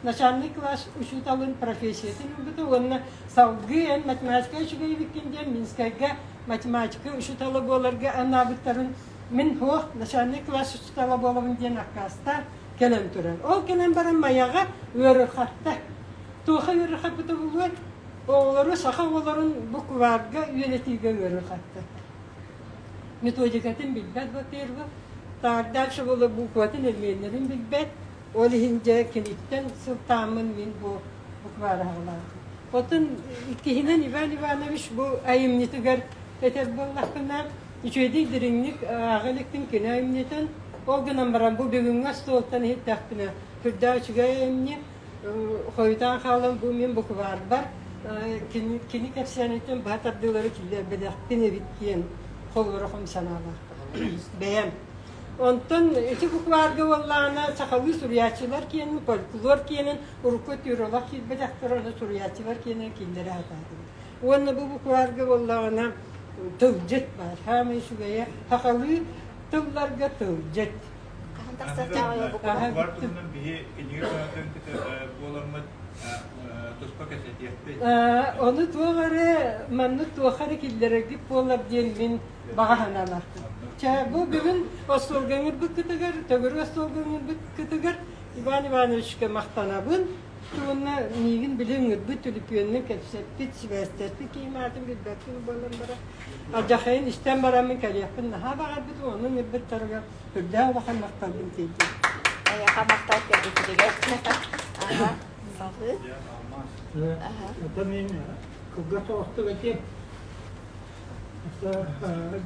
Начальный класс учууталын профессиятын ылбыта уонна салгыы эн математика үчүгэй эбиккин диэн Минскайга математика учуутала буоларга анаабыттарын мин суох начальный класс учуутала буолабын диэн аккаастаан кэлэн турар. Ол кэлэн баран Майаҕа ыарырҕатта. Туоха ыарырҕаппыта буолуой? Оҕолору саха оҕолорун букварга үөрэтиигэ ыарырҕатта. Методикатын билбэт во-первых, так дальше буола букватын элеменнэрин билбэт. Ол иһин дьэ киниттэн сылтааммын мин бу буквары аҕалаатым. Оттон иккиһинэн Иван Иванович бу айымньытыгар этэр буоллахпына, үчүгэйдик дириҥник ааҕа иликтин кини айымньытын. Ол гынан баран бу бүгүҥҥү остуолтан иһиттэхпинэ, сүрдээх үчүгэй айымньы. Хойутаан хаалан бу мин букварбар кини, кини кэпсээниттэн быһа тардыылары киллэрбэтэхпин эбит диэн холобура хом санаалаахпын. Бэйэм. Онтон ити букварга буоллаҕына сахалыы суруйааччылар киэнин, фольклор киэнин урукку өттүгэр киирбэтэхтэр, ону суруйааччылар киэнин киллэрэ сатаатыбыт. Уонна бу букварга буоллаҕына тылдьыт баар. Саамай үчүгэйэ сахалыы тылларга тылдьыт. Хаһан тахсыахтааҕый буквар? Буквар туһунан биһи кинигэ кыһатын буоламмыт туспа кэпсэтиэхпит. Ону туох эрэ маннык туохха эрэ киллэрэргит буолар диэн мин баҕа санаалаахпын. Чэ, бу бүгүн остуолга ыҥырбыккытыгар, төгүрүк остуолга ыҥырбыккытыгар Иван Ивановичка махтанабын. Уонна миигин били ыҥырбыт, түлүпүөнүнэн кэпсэппит, сибээстэспит киһим аатын билбэппин буолан баран, алдьархайын истэн бараммын кэлиэхпин наһаа баҕарбытым, ону ыҥырбыттарыгар үрдээх улахан махталбын тиэрдим. Эйиэхэ махтал кэлбитигэр. Аха, салгыы. Это мин кылгас соҕустук этиэм.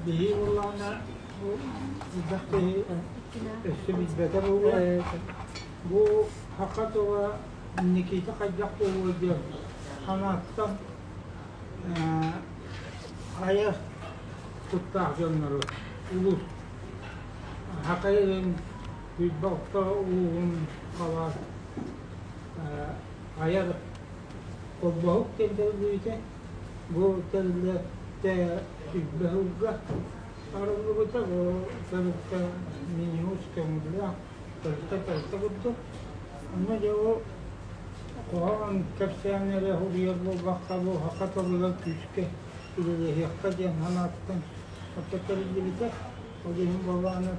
Биһи буоллаҕына бу элбэх киһи өссө билбэтэ буолуо. Бу саха тыла инникитэ хайдах буолуо диэн санааттан айар куттаах дьоннору улуус саха сирин Күйбалта улууһун хала айар холбоһук диэн тэриллибитэ. Бу тэрилтэ сүүрбэ сылга арыллыбыта. Бу тэрилтэ Минюс көҥүллээх тэрилтэ тэрилтэ курдук. Онно дьэ ол хоһоон кэпсээннэри суруйар буолбакка, бу саха тылыгар күүскэ үлэлэһиэххэ диэн санааттан орто тэриллибитэ. Ол иһин буоллаҕына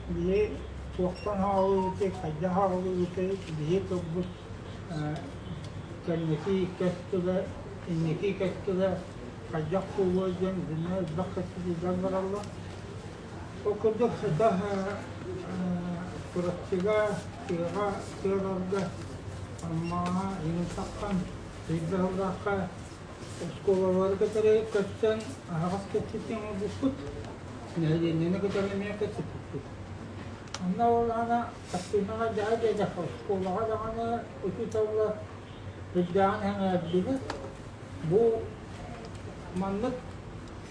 биһи туохтан хааллыбытый, хайдах хааллыбытый, биһи тылбыт кэнники кэс тыла, инники кэс тыла хайдах буолуой диэн итиннэ элбэх кэпсэтиилэр бараллар. Ол курдук сыта Чурапчыга, тыаҕа, тыаларга, Аммаҕа, Иҥсаххан, Ыйдаһыллаахха оскуолалары кытары көрсөн аһаҕас кэпсэтии оҥорбуппут, нэһилиэнньэни кытары эмиэ кэпсэппиппит. Онно ол аана хартыынаҕа дьаһа диэтэххэ, оскуолаҕа даҕаны учууталлар үрдээҕин сэҥээрдилэр. Бу маннык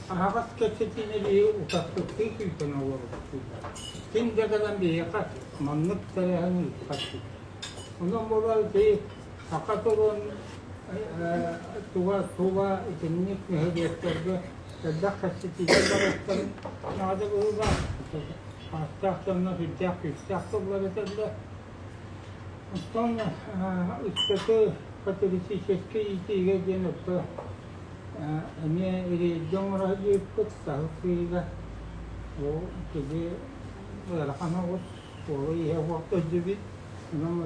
аһаҕас кэпсэтиини биһиги утарсыктыы күүтэн олоробут. Ким да кэлэн биһиэхэ маннык тэрээһин ыыппат. Онон буолар ити саха тылын туга тула итинник нэһилиэктэргэ элбэх кэпсэтиилэр барыахтарын наада быһыылаах. Ааттаах дьонно сүрдээх күүстээх тыллар этэллэр. Оттон ыччаты патриотическай иитиигэ диэн өттө эмиэ рейдэ оҥоро сылдьыбыппыт саһыл сыыйыга. Ол киһи ыарахан оҕус, суола-ииһэ суох сылдьыбыт. Онон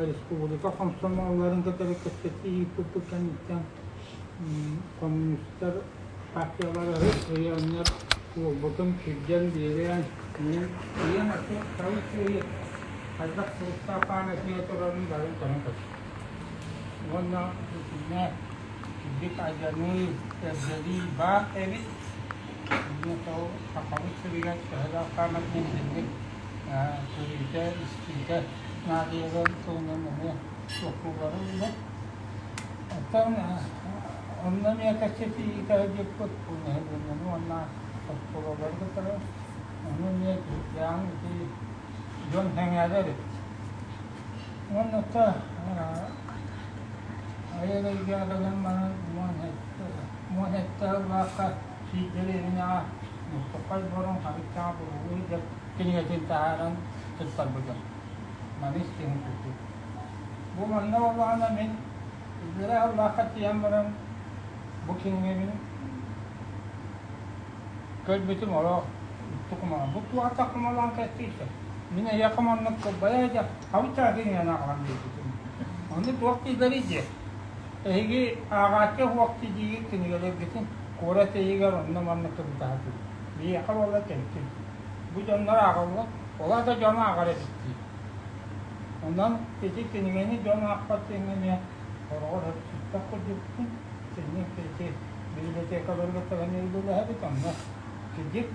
республика комсомолларын кытары кэпсэтии ыыппыппыт кэнниттэн коммунистар партиялара ыйаннар уолбутун кирдэн биэрэн ийэм атын саҥа киһи хайдах суруктаах памятнига турарын барын көрөн көрдүм. Уонна итиннэ кирдик айданыы, эрдэлии баар эбит. Онно сол сахабыт сиригэр төһөлөөх памятник итинник көрүүтэ, истиитэ наадыйарын туһунан эмиэ туохтуулларын билэр. Оттон онно эмиэ кэпсэтии ыытар диэппит бу нэһилиэнньэни уонна оскуолалары кытары ону эмиэ киһиргээн ити дьон сэҥээрэр эбит. Уонна айар эйгэҕэ кэлэн баран 17 сыллаахха сиидэлиэбинэҕэ Мустуххай Боруҥ Харыктаах Буругуй деп кинигэтин таһааран туттарбытым. Маны истиҥ курдук. Бу манна буоллаҕына мин үөрэ сыллаахха тиийэн баран бу кинигэбин көрбүтүм олох тукумаҕа. Бу туохта кумалаан кэстиисэ. Мин эйиэхэ маннык кылбайа дьэ хабыччаа кинигэни аҕалан биэрбитим. Ону туох дииллэрий диэ. Эһиги ааҕааччы суох диигит кинигэлэргитин куорат иһигэр онно-манна кыбытаһытыгыт. Биһиэхэ буолла тэҥкин. Бу дьоннор ааҕаллар, ол аата дьон ааҕар эбит дии. Онон ити кинигэни дьон аахпат диэҥҥэ эмиэ хороҕор сүппэх курдукпун. Итинник ити библиотекаларга тыган үлэлэһэбит онно кырдьык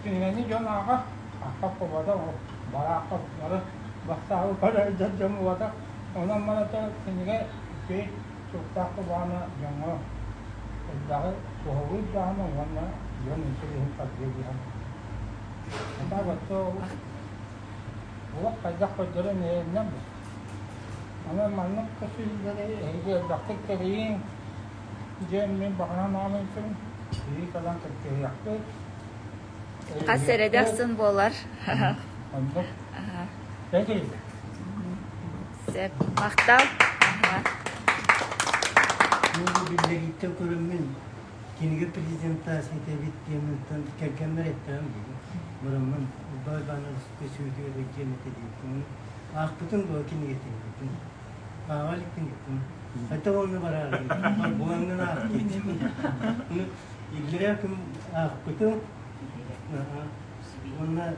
кинигэни дьон ааҕар, аахпат буолбатах, ол бараахпат бары бастаабы көрөр дьон буолбатах. Онон маната кинигэ үчүгэй суруктаах кубаана дьоҥҥо элбэҕи туһалыыр даҕаны уонна дьон интэриэһин тардыа диэн. Ата бачча олох хайдах көрдөрөн иһэринэн бу. Онон маннык көсүүлэри эһиги элбэхтик тэрийиҥ диэн мин баҕаран аҕалыҥ биһиги кэлэн кыттыһыахпыт. Хас сэрэдэ ахсын буолар. Оннук. Петр. Сөп. Махтал. Бу биллэрииттэн көрөммүн кинигэ презентацията эбит диэммиттэн кэргэммэр эттэҕим бараммын Урбаан Ивановичка сүөтүгэр илдьиэм этэ диэбитим. Аахпытым дуо кинигэтин диэтим. Ааҕа иликпин диэтим. Хайдах онно бараарый? Булаҥҥын аах диэтим. Иллэрээ күн аахпытым. Уонна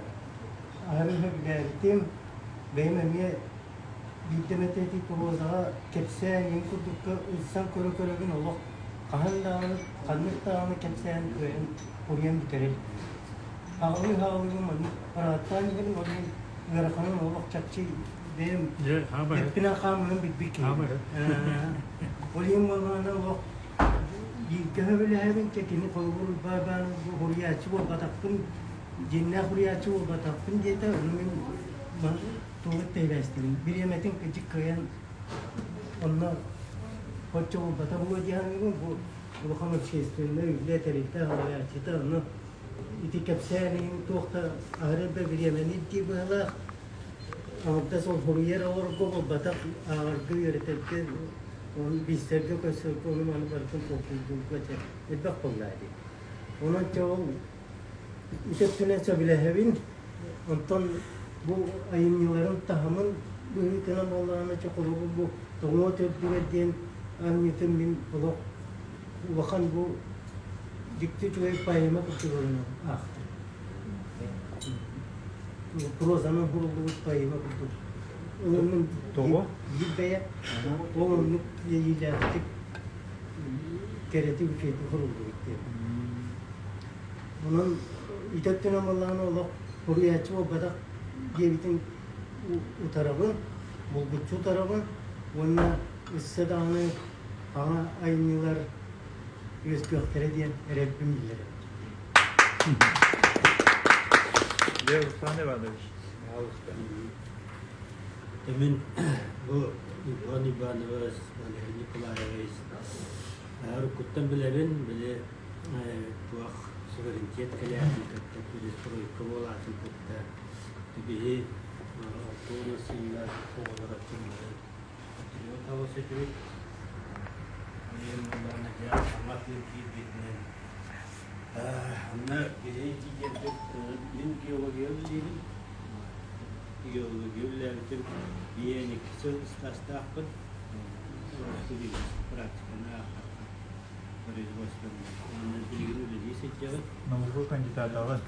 аһары сөбүлээбитим. Бэйэм эмиэ биирдэ эмэтэ ити прозаҕа кэпсээн иҥ курдукка ылсан көрө-көрөбүн олох. Хаһан даҕаны, ханнык даҕаны кэпсээн кыайан уруйан бүтэрэ иликпин. Аҕалыы-аҕалыы маннык арааттаан иһэрим, ол иһин ыараханын олох чахчы бэйэм эппинэн-хааммынан билбит киһи. Ол иһин буоллаҕына олох бииргэ сөбүлэһэбин, чэ кини холобур баан уруйааччы буолбатахпын, дьиҥнээх уруйааччы буолбатахпын диэтэ, ону мин тугу тэйбээстибин. Бириэмэтин кыдьык кыайан онно оччо буолбата буолуо дии саныыбын. Бу улахан общественнай үлэ тэрилтэ салайааччыта онно ити кэпсээн туох да аһары да бириэмэни ирдиир быһыылаах. Аҥардас ол суруйар оҕорго буолбатах, ааҕарга, үөрэтэргэ, ону билсэргэ, көрсөргө ону маны барытын толкуйдуурга чэ элбэх буоллаа дии. Онон чэ ол ити өттүнэн сөбүлэһэбин. Онтон бу айымньыларын таһымын быһыытынан буоллаҕына, чэ холобур бу Тоҥуо төрдүгэр диэн айымньытын мин олох улахан бу дьикти үчүгэй поэма курдук ылынан аахтым. Прозанан суруллубут поэма курдук ылынным. Тоҕо? Биир бэйэ ол оннук иэйиилээхтик кэрэтик үчүгэйдик суруллубут диэн. Онон ити өттүнэн буоллаҕына олох суруйааччы буолбатах диэбитин утарабын, булгуччу утарабын уонна өссө даҕаны саҥа айымньылар үөскүөхтэрэ диэн эрэлбин биллэрэбин. Лев Руслан Иванович, пожалуйста. Мин бу Иван Иванович, Валерий Николаевич уруккуттан билэбин, били туох суверенитет кэлээтин кытта, перестройка буолаатын кытта биһи ортону сыллар оҕолоро тыллары патриот аҕыс этибит. Ийэм буоллаҕына дьэ саҥа тыын киирбитинэн онно биһи тиийэрбит мин геология үлэлиибин. Геология үлэлээбитим биээн икки сыл ыстаастаахпын. Практиканы аахтахха производственнай. Уонна билигин үлэлии сылдьабын. Наука кандидатаҕын?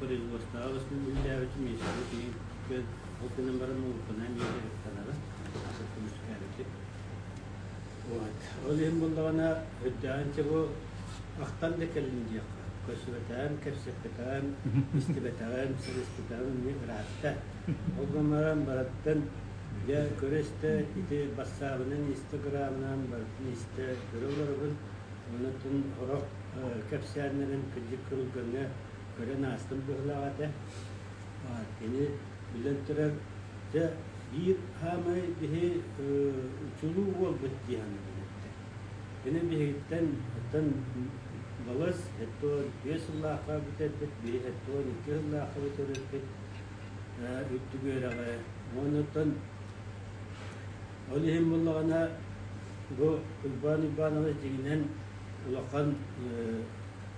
Производствоҕа үлэлээбитим институт ол гынан баран науканан эмиэ дьарыктанабын. Көмүскээбитим. Вот. Ол иһин буоллаҕына, үрдээҕинчэ бу ахтан да кэллим диэххэ. Көрсүбэтэҕим, кэпсэппэтэҕим, истибэтэҕим, сырыспытаҕым эмиэ ыраатта. Ол гынан баран барыттан дьэ көрө-истэ ити бассаабынан, инстаграмынан барытын истэ көрө олоробун. Онон сорох кэпсээннэрин кырдьык күрүлгэҥҥэ көрөн аастым быһыылаах этэ. Кини билэн турар, дьэ биир хаамай биһи чулуу уолбут дии саныыбын этэ. Кини биһигиттэн оттон балыс 75 сыллаахха бүтэрбит, биһи 72 сыллаахха бүтэрбиппит үрдүк үөрэҕи. Оннуттан ол иһин буоллаҕына бу Уйбаан Уйбаанович дьиҥинэн улахан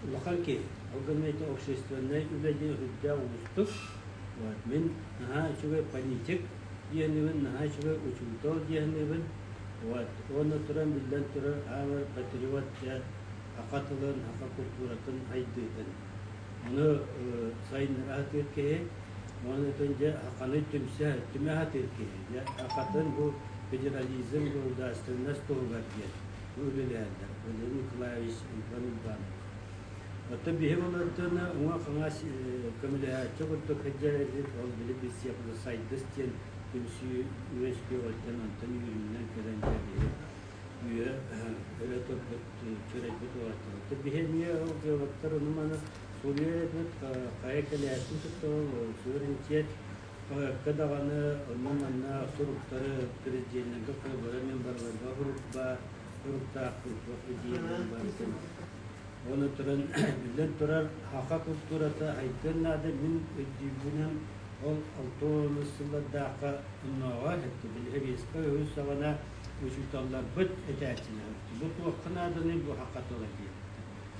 улахан киһи. Ол гынан ити общественнай үлэ диэн үрдээх уустук. Вот. Мин наһаа үчүгэй политик диэнибин, наһаа үчүгэй учуутал диэнибин. Вот. Уонна туран биллэн турар аамар патриот дьэ саха тылын, саха культуратын сайдыытын. Ону сайыннара сатыыр киһи, уонна дьэ саханы түмсэ, түмэ сатыыр киһи. Дьэ сахатын бу федерализм, государственность туһугар диэн бу үлэлэһэллэр. Валерий Николаевич Иван Иванович. Оттон биһи олордоно уҥа-хаҥас көмөлөһөөччү курдук сылдьар этибит, ол били билсиэхпит Сайдыс диэн түмсүү үөскүө онтон онтон үүрүннэн кэлэн дьэ биһи үө өрө турбут чүрэйбит уолаттар. Оттон биһи эмиэ ол геологтар ону-маны суруйар этибит, хайа кэлээччин кытта ол суверенитет хаһыакка даҕаны онно-манна суруктары президеннэргэ холобура мен барыларга сурук баар, суруктаахпын, туох идеяларын барытын. Оны туран, биллэн турар, саха культурата айдыан наада мин өйдүүрбүнэн ол 60 сыллардаахха оннооҕор сэбиэскэй үһүс саҕана учууталларбыт этээччилэр бу туохха нааданый бу саха тыла диэбиттэр.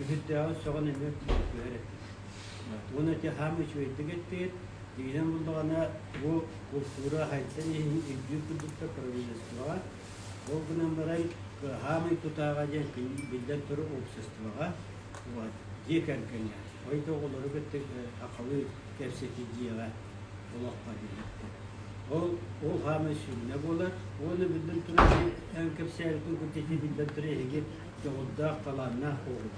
Үһүрдээҕин сөҕөн эмиэ түһэр этим. Уонна ити хаам үчүгэйдик эттигит, дигинэн буллаҕына бу культура хайдан иһин өйдүүр курдуктар правительствоҕа Ол гынан баран хаамай тутааҕа диэн биллэн турар обществоҕа вот, дьиэ кэргэҥҥэ ойдо оҕолору кытта сахалыы кэпсэтии дьиэҕэ олоххо диэбиттэр. Ол ол хаамай сүнньэ буолар. Уонна биллэн турар эн кэпсээбитин курдук ити биллэн турар эһиги дьоҕурдаах, талааннаах оҕолор.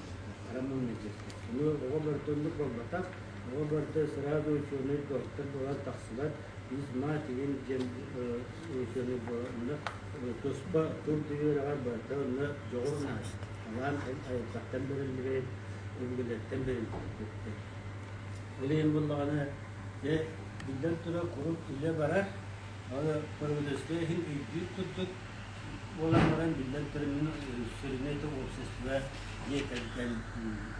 Арамаҥна дьиэттэр. Ону оҕо барыта оннук буолбатах. Оҕо барыта сразу учуонай доктор буолан тахсыбат. Физмат игин диэн учуонай буолар. Онно туспа тыл үөрэҕэр барыта онно дьоҕур наада. Талаан айылҕаттан бэриллибэт, өбүгэлэртэн бэриллибит. Ол иһин буоллаҕына, дьэ, биллэн турар, куруук үлэ барар. Ол правительство иһин өйдүүр курдук буолан баран, биллэн турар, мин сүрүнэ это общество дьиэ кэргэн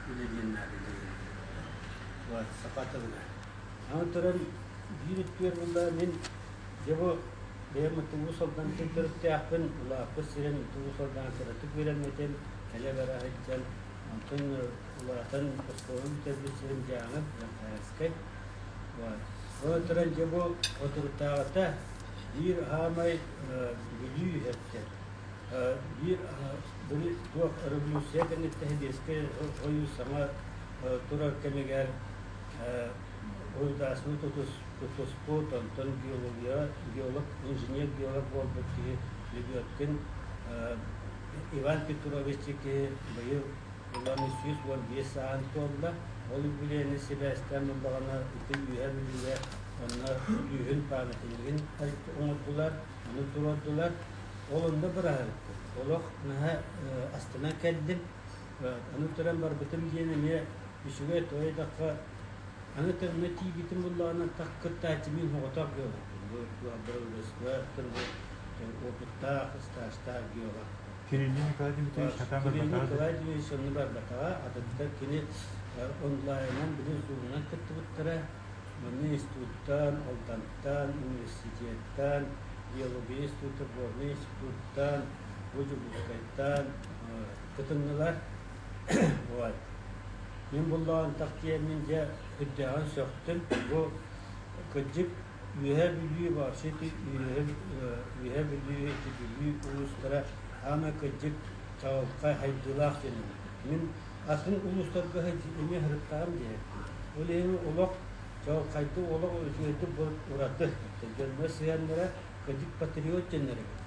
үлэлиэн наада диэн. Вот, саха тылыгар. Аны туран, биир өттүгэр буолла мин дьэ бу бэйэм Уус Алдантан төрүттээхпин, улааппыт сирим Уус Алдан кыратык үөрэммитим, кэлэ-бара сылдьан, онтон улаатан оскуоланы бүтэрбит сирим Дьааҥы, Ланхаевскай. Вот. Ол туран дьэ бу отурутааҕыта биир аамай Бүлүү үһэттэр. Биир били туох революция кэнниттэн Сэбиэскэй Сойуус саҥа турар кэмигэр Уйдаасыны тутуспут, онтон геология, геолог, инженер-геолог буолбут киһи Лебедкин Иван Петрович киһи быйыл Уланы 115 сааһын туолла. Ол үбүлүөйүнэн сибээстээн буоллаҕына ити Үөһээ Бүлүүгэ онно сүүһүн памятнигын оҥордулар, ону туруордулар. Ол онно быраһыппыт. Олох наһаа астынан кэллим. Аны туран барбытым диэн эмиэ үчүгэй туойдахха аны төннө тиийбитим буллаҕына так кыттааччы мин соҕотох геологпын. Бу бу опыттаах, стажтаах геолог. Кирилл Николай Дмитриевич сатаан Кирилл барбатаҕа Николай Дмитриевич онно барбатаҕа, атыттар кини онлайнынан билин суолунан кыттыбыттара. Манна институттан, Алдантан, университеттан, геология института, горнай институттан, бу Дьокуускайтан кытыннылар. Вот. Мин буллаҕын тахтиэммин дьэ үрдээҕин сөхтүм. Бу кырдьык Үөһээ Бүлүү вообще Үөһээ Бүлүү ити Бүлүү улуустара аана кырдьык чаҕылхай хайдыылаах дьон эбит. Мин атын улуустарга эмиэ сырыттаҕым диэбиппин. Ол иһин олох чаҕылхайдык олох үчүгэйдик ураты дьоннор сыһыаннара кырдьык патриот дьоннор эбит.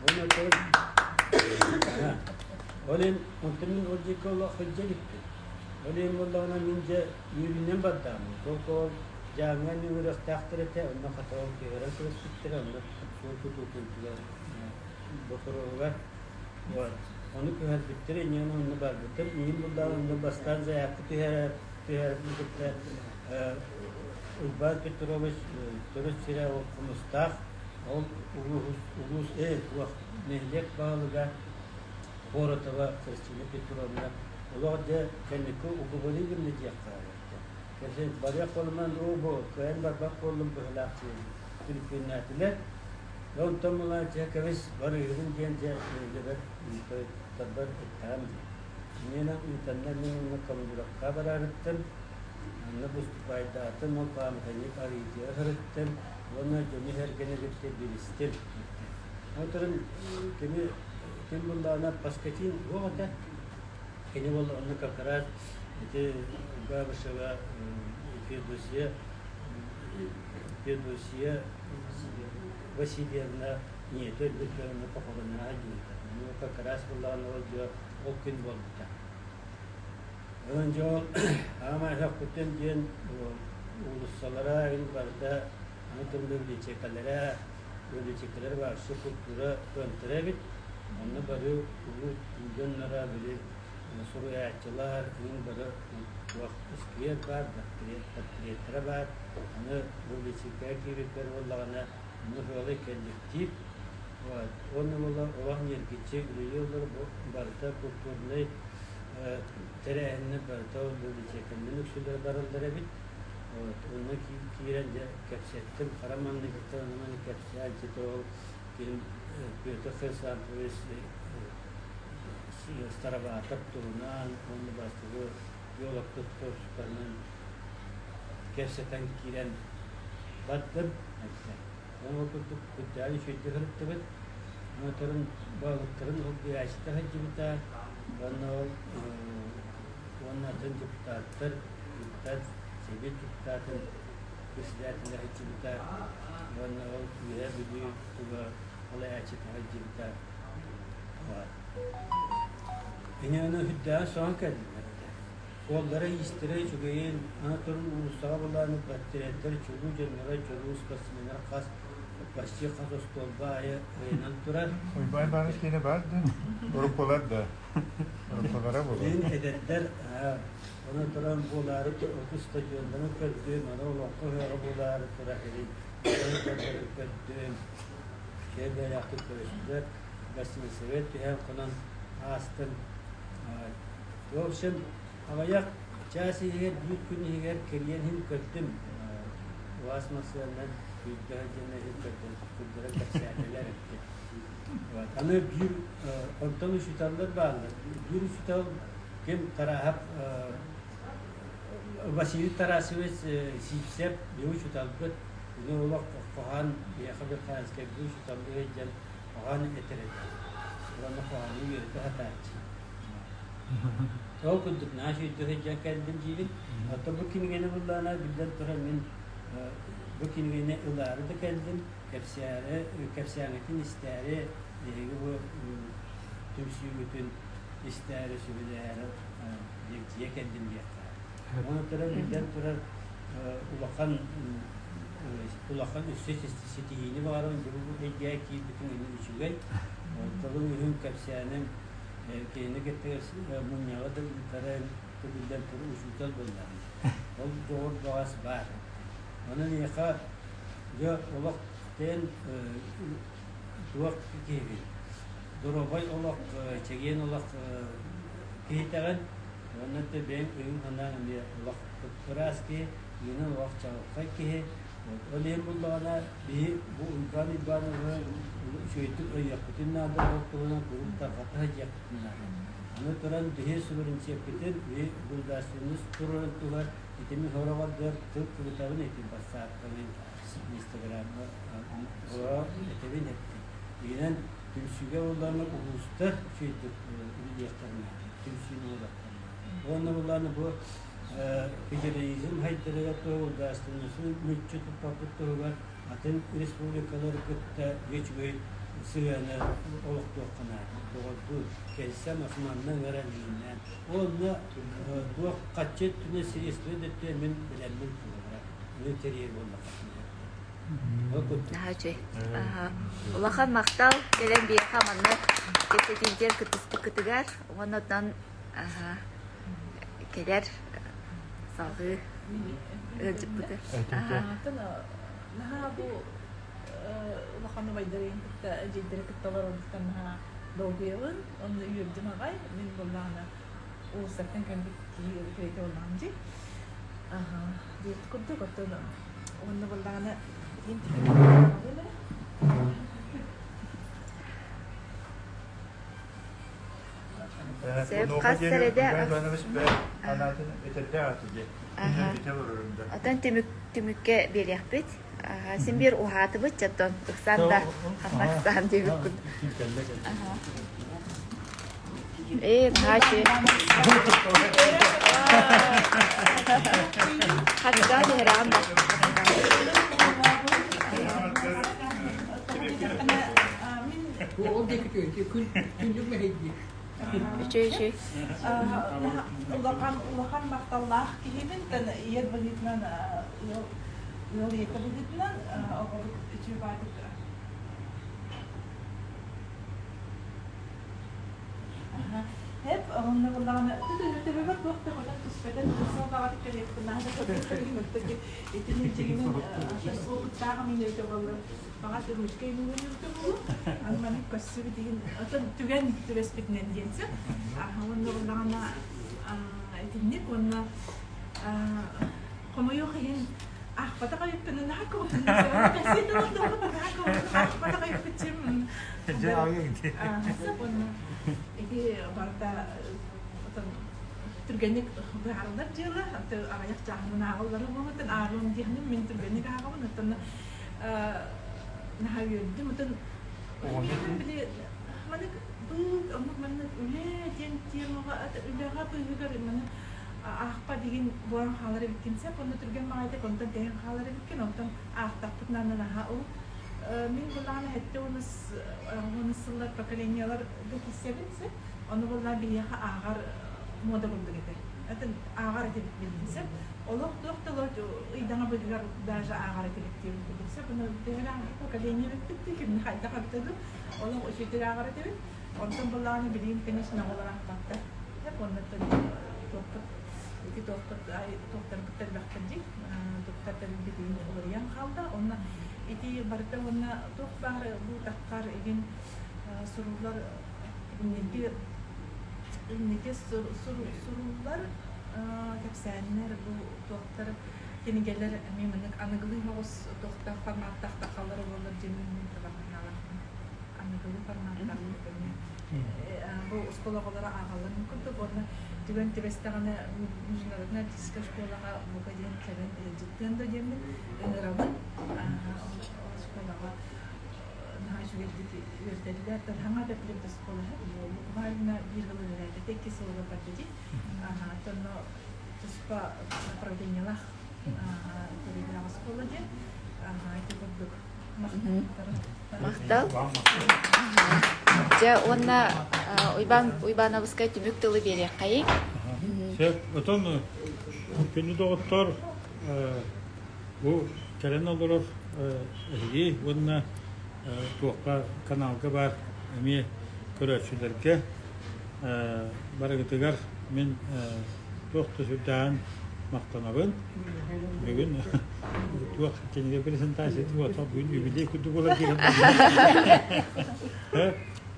Уонна ол иһин онтон мин ол диэки олох сылдьа иликпин. Ол иһин буоллаҕына мин дьэ үөрүүнэн бардааммын. Ол Дьааҥҥа үөрэхтээхтэр этэ, онно хата ол түһэрэн кэбиспиттэрэ, онно суол тутуутун боппуруоһугар вот. Ону түһэрбиттэрэ, инньэ онно барбытым. Мин буллаҕым онно бастаан заявка түһэрэр түһэрбин кытта Уйбаан Петрович төрүт сирэ ол Хомустаах, ол улуус улуус туох нэһилиэк баһылыга Коротова Христина Петровна олох дьэ кэнники уговоры гынна диэххэ Кэлин барыах буолуман уу бу кыайан барбат буоллум быһыылаах диэн түлүпүөннээтилэр. Онтон була дьэ кэбис барыыһыбын диэн дьэ үлэбэр тойтторбор эттэҕим дии. Миэнэ ыытаннар мин онно командировка барарыттан онно выступайдаатым, ол пааматынньык арыйдыа сырыттым уонна дьону сэргэни кытта билистим. Онтон кини ким буллаҕына Паскатин уох этэ. Кини буолла онно как раз ити Габышева Федосия Федосия Васильевна ийэтэ өлбүт онно похороннаах диэбитэ. Ну как раз буоллаҕына ол дьэ ол күн буолбута. Онон дьэ ол аамай өһөхпүтүн диэн уулуссалара ин барыта аны тыллы библиотекалара библиотекалар вообще культура кыантара эбит. Онно бары улуу дьонноро били суруйааччылар иҥин бары туох сквер баар, портреттара баар. Аны библиотекаҕа киирбиппэр буоллаҕына онно сыалай коллектив вот. Уонна буолла олох ньиргиччи үлэлии олорор бу барыта культурнай тэрээһиннэр барыта ол библиотеканан үксүлэрэ бараллар эбит. Вот. Онно киирэн дьэ кэпсэттим, хара манныгыттан ону маны кэпсээн ситэ ол ким Петр Хрисанфович Староватов туһунан уонна бастакы геологтар тустарынан кэпсэтэн киирэн бардым. Ол курдук кырдьаҕас үчүгэйдик сырыттыбыт. Моторун баһылыктарын ол биэрээччитэ сылдьыбыта уонна ол уонна атын депутаттар депутат сэбиэт депутатын председателэ сылдьыбыта уонна ол Үөһээ Бүлүү туга салайааччыта сылдьыбыта. Инньэ үрдээҕин соһон кэллилэр этэ. Суоллара-иистэрэ үчүгэйин, аны туран уулуссаҕа былааны портреттэр чулуу дьонноро, чулуу спортсменнар хас почти хас остуолба аайы ыйанан турар. Уйбаан Иванович киэнэ баар да? Уруккулар да? Уруккулара буолуо. Билигин эдэрдэр Ону туран буолаары оту стадионнарын көрдүм, аны олоҥхо ыһыаҕа буолаары турар иһин дьоннорун көрдүм. Үчүгэй бэйэлээхтик көрүстүлэр. Гостиницабар түһэн хонон аастым. В общем, аҕыйах чаас иһигэр, биир күн иһигэр кэрийэн иһин көрдүм. УАЗ массыынанан сүүрдэ сылдьан иһин көрдүм, көрдөрөн кэпсээтилэр эттэ. Аны биир онтон учууталлар бааллар. Биир учуутал Ким Тараһап Василий Тарасович Сивцев биһи учууталбыт, кини олох хоһоон биһиэхэ Верхоянскайга учууталлыы сылдьан хоһоон этэр этэ. Уонна хоһоону үөрэтэ сатааччы. Ол курдук наһаа үчүгэйдик сылдьан кэллим диибин. Оттон бу кинигэни буллаҕына биллэн турар мин бу кинигэни ылаары да кэллим, кэпсээри, кэпсээҥҥитин истээри биһиги бу түмсүүбүтүн истээри, сүбэлээри дьиэ кэллим диэххэ. Ону туран биллэн турар улахан улахан өссө ситиһиини баҕарабын дьэ бу эйгэҕэ киирбитиҥ ини үчүгэй. Тылыҥ үһүн кэпсээним киһини кытта мунньаҕы да ыытарын биллэн турар учуутал буоллаҕым. Ол доҕор баҕас баар. Онон эйиэхэ дьэ олох тэн туох киһибин доруобай олох, чэгиэн олох киһитэҕин уонна да бэйэҥ өйүҥ-санааҥ эмиэ олох ыраас киһи, иинэн олох чаҕылхай киһи. Ол иһин буллаҕына биһи бу Уйбаан Уйбаановы үчүгэйдик өйүөхпүтүн наада, ол туһунан куруук тарҕата сылдьыахпытын наада. Аны туран биһи суверенитеппитин, биһи государственность турарын туһугар итини сороҕордор тыл кыбытабын ити бассаапканын Инстаграмҥа олорор этэбин эттим. Игинэн түмсүүгэ буоллаҕына улуустар үчүгэйдик үлэлиэхтэрин наада, түмсүүнү буолуохтарын наада. Уонна буоллаҕына бу федерализм хайдарыгар туһугар мүччү туппаппыт туһугар атын республикалары кытта үчүгэй сыһыаны олохтуохха наада. Доҕордуу кэлсэн османна ыҥыран ииннээн. Уонна туох хаччы өттүнэн средства да өттүнэн мин билэммин холобура. Наһаа үчүгэй. Улахан махтал кэлэн биһиэхэ манна кэпсэтиибитигэр кыттыспыккытыгар уонна оттон кэлэр салҕыы ыалдьыппыты. Наһаа бу улахан убайдарын кытта эдьиийдэри кытта олорорбуттан наһаа долгуйабын. Онно үөрдүм аҕай. Мин буоллаҕына уулуссаттан кэлбит киһи кэриэтэ буоллаҕым дии. Диэт курдук оттон уонна буоллаҕына Сөп хас сэрэдэ Отон түмүк түмүккэ биэриэхпит. Син биир уһаатыбыт чаттон ыксаан да хамнастаан диэбит Ээ, наһаа Хатта түһэрэҕин да. Ол диэки күн күннүк мэһэйдиир. Үчүгэй үчүгэй. Улахан улахан махталлаах киһибин тэн ийэ быһыытынан ыал ыал ийэтэ быһыытынан оҕобут үчүгэй баатык Эп онно буллаҕына төбөбөр туох да көтөн түспэтэ сыл баҕатык кэлиэхпин наһаа да көрдөрүм итини дьиҥинэн опыттааҕым иһин эбитэ буоллар баҕар ручка иһин эбитэ буолуо аны маннык көссүбүт иһин отон түгэн түбэспитинэн диэн сөп уонна буллаҕына итинник уонна хомойуох иһин аахпатах эбиппин наһаа аахпатах эбиппин Ити барыта түргэнник быһаарыллар дьыала, аҕыйах чааһынан ааҕыллара буолуо, ааҕыам диэхиним мин түргэнник ааҕабын, оттон наһаа үөрдүм, оттон били маннык быыт, оннук маннык үлэ диэн темаҕа үлэҕэ быыһыгар маны аахпа дигин буолан хаалар эбиккин сөп, онно түргэн баҕайытык онтон тэһэн хаалар эбиккин, онтон аахтахпытына наһаа ол мин былаана 70 уонус сыллар поколениялар да киирсэбин сөп. Ону буолла биһиэхэ ааҕар муода курдук этэ. Атын ааҕар этибит билигин сөп. Олох туох да ыйдаҥа быыһыгар даже ааҕар этибит диэбит курдук сөп. Ону төһөлөөх поколение эбиппит кимни хайдах эбитэ дуу. Олох үчүгэй ааҕар этибит. Онтон буллаҕына билигин конечно оҕолор аахпаттар. Оннуттан туохпут ити туохпут туохтарбыт элбэхтэр дии. Туттар билигин уларыйан хаалда. Онно ити барыта уонна туох баар бу таххар игин суруллар инники инники суруллар кэпсээннэр бу туохтар кинигэлэр эмиэ маннык аныгылыы соҕус туохтаах форматтаах тахаллар буоллар дьиҥ табаханаалаахпын аныгылыы форматтаах бу оскуола оҕолоро ааҕалларын курдук уонна түгэн түбэстэҕинэ международнай артистическай школаҕа бука диэн кэлэн ыалдьыттыан да диэммин ыҥырабын оскуолаҕа наһаа үчүгэйдик үөрдэллэр. Хаҥа да билим оскуолаһа буквально биир сыл үлэлээбитэ, икки сылга барда дии. Онно туспа направлениелаах көрүүлээх оскуола диэн. Ити курдук Махтал. Дьэ уонна Уйбаан Уйбаанабыскай түмүк тылы биэриэххэйиҥ. Сөп. Отон күндү доҕоттор Бу кэлэн олорор эһиги уонна туохха каналга баар эмиэ көрөөччүлэргэ барыгытыгар мин туох да сүрдээҕин махтанабын. Бүгүн туох кинигэ презентацията буолта бүгүн юбилей курдук буолар диэн.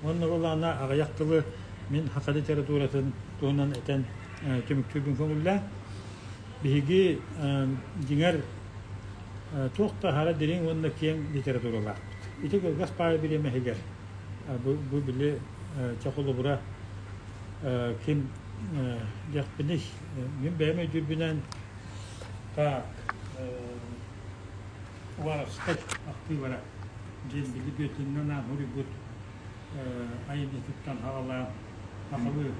Уонна ол аана аҕыйах тылы мин саха литературатын туһунан этэн түмүктүүрбүн көҥүллээ. Биһиги дьиҥэр туох да аһара дириҥ уонна киэҥ литературалаахпыт. Ити кылгас паайа бириэмэһигэр бу били чэ холобура ким диэхпиний мин бэйэм өйдүүрбүнэн так Уваровскай ахтыылара диэн били Бүөтүннэн ааһуруйбут айымньытыттан хаҕалаан сахалыы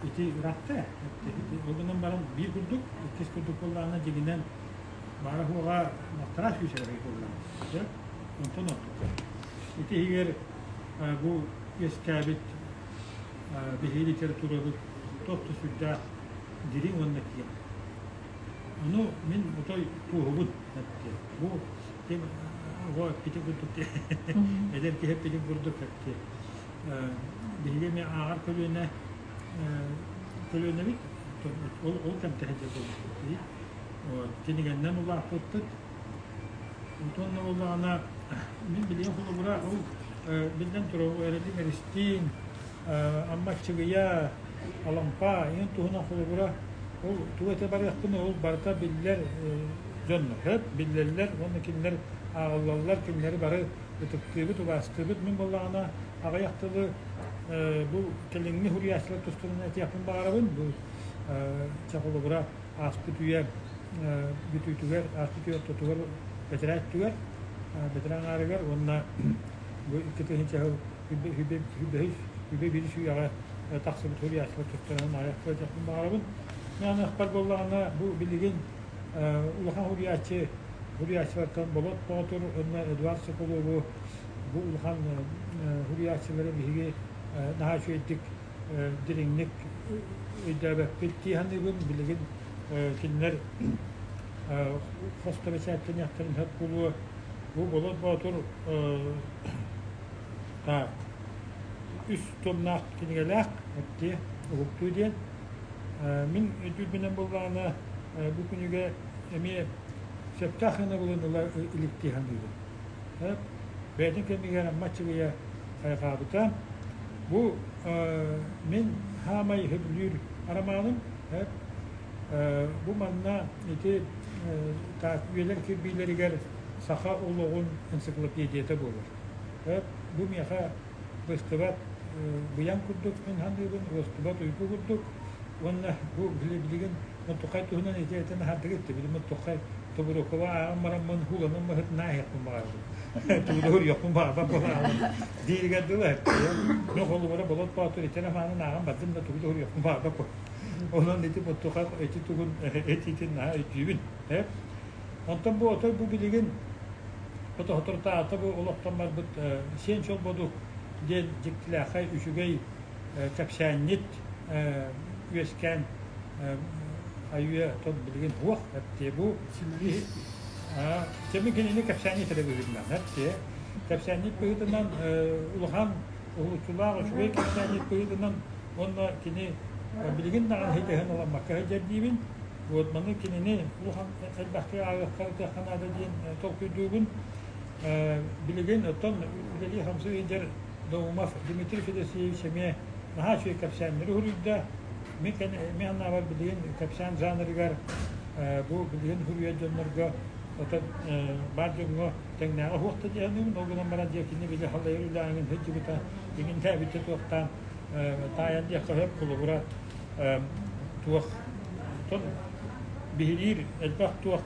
Ити ыраатта ол гынан баран биир курдук, иккис курдук буоллаҕына дьиҥинэн баара-суоҕа балтараа сүүс эрэ буоллаҕа. Онтон ордук. Ити иһигэр бу үөскээбит биһиги литературабыт туох да сүрдээх дириҥ уонна киэҥ. Ону мин отой туоһубун Бу оҕо эппитин курдук эдэр киһи эппитин курдук биһиги эмиэ ааҕар көлүөнэ көлүөнэбит ол ол кэмтэ сылдьар буолбуппут кинигэннэн улааппыппыт онтон буоллаҕына мин билигин холобура ол биллэн турар Эрэлим Эристиин Амма Аччыгыйа Алампа иһин туһунан холобура ол тугу этэ барыахпын ол барыта биллэр дьоннор сөп биллэллэр уонна кинилэр ааҕыллаллар кинилэри бары ытыктыыбыт убаастыыбыт мин буоллаҕына аҕыйах тылы бу кэлиҥҥи суруйааччылар тустарынан этиэхпин баҕарабын бу чэ холобура ааспыт үйэ бүтүүтүгэр ааспыт үйэ ортотугар бэтэрээ өттүгэр бэтэрээ аҥаарыгар уонна бу 2000 сыл үбэ биир үйэҕэ тахсыбыт суруйааччылар тустарынан аҕыйах тыл этиэхпин баҕарабын мин аныахпар буоллаҕына бу билигин улахан суруйааччы суруйааччылартан Болот Боотур уонна Эдуард Соколову бу улахан суруйааччылары биһиги наһаа үчүгэйдик дириҥник өйдөөбөппүт дии саныыбын. Билигин кинилэр хосто бэчээттэниэхтэрин сөп буолуо. Бу Болот Боотур так үс томнаах кинигэлээх эптиэ уһуктуу диэн. Мин өйдүүрбүнэн буоллаҕына бу күнүгэ эмиэ сөптөөх сыанабылын ыла илик дии саныыбын. Бэйэтин кэмигэр Амма Аччыгыйа хайҕаабыта. Бу мин хаамай сөбүлүүр арамааным. Бу манна ити үйэлэр кирбиилэригэр саха олоҕун энциклопедията буолар. Бу миэхэ быстыбат быйаҥ курдук мин саныыбын, уостубат уйгу курдук. Уонна бу билигин Муттухай туһунан ити этэн аһардыгыт били Муттухай Тобурукова ааҕан бараммын һууланан баһытын ааһыахпын баҕарабын. Тугу да баҕарбат буолаҕын дииригэр дылы Мен холубура Болот Боотур ити романын ааҕан бардым да тугу да уруйуохпун баҕарбат Онон ити Муттухай ити тугун этиитин наһаа өйдүүбүн. Онтон бу отой бу билигин. Хоту-хотуртаата бу олохтон барбыт Сиэн Чолбодук диэн дьиктилээхэй үчүгэй кэпсээнньит үөскээн айыа тон билигин уох эптиэ бу Кеми кинини кэпсээнньит эрэ быһыытынан эптиэ кэпсээнньит быһыытынан улахан уһулуччулаах үчүгэй кэпсээнньит быһыытынан уонна кини билигин даҕаны хитиһэн ыламмакка сылдьар диибин. Вот маны кинини улахан элбэхтик ааҕыахха ытыахха наада диэн толкуйдуубун. Билигин оттон үлэлии-хамсыы сылдьар Наумов Дмитрий Федосеевич эмиэ наһаа үчүгэй кэпсээннэри суруйда. Мин мин санаабар билигин кэпсээн жанрыгар бу билигин суруйар дьоннорго отон баар дьоҥҥо тэҥнээҕэ суох да дии саныыбын. Ол гынан баран дьэ кини били халайар үлээҥин сылдьыбыта, иҥинтээбитэ туохтаан таайан диэххэ сөп холобура туох биһириир элбэх туох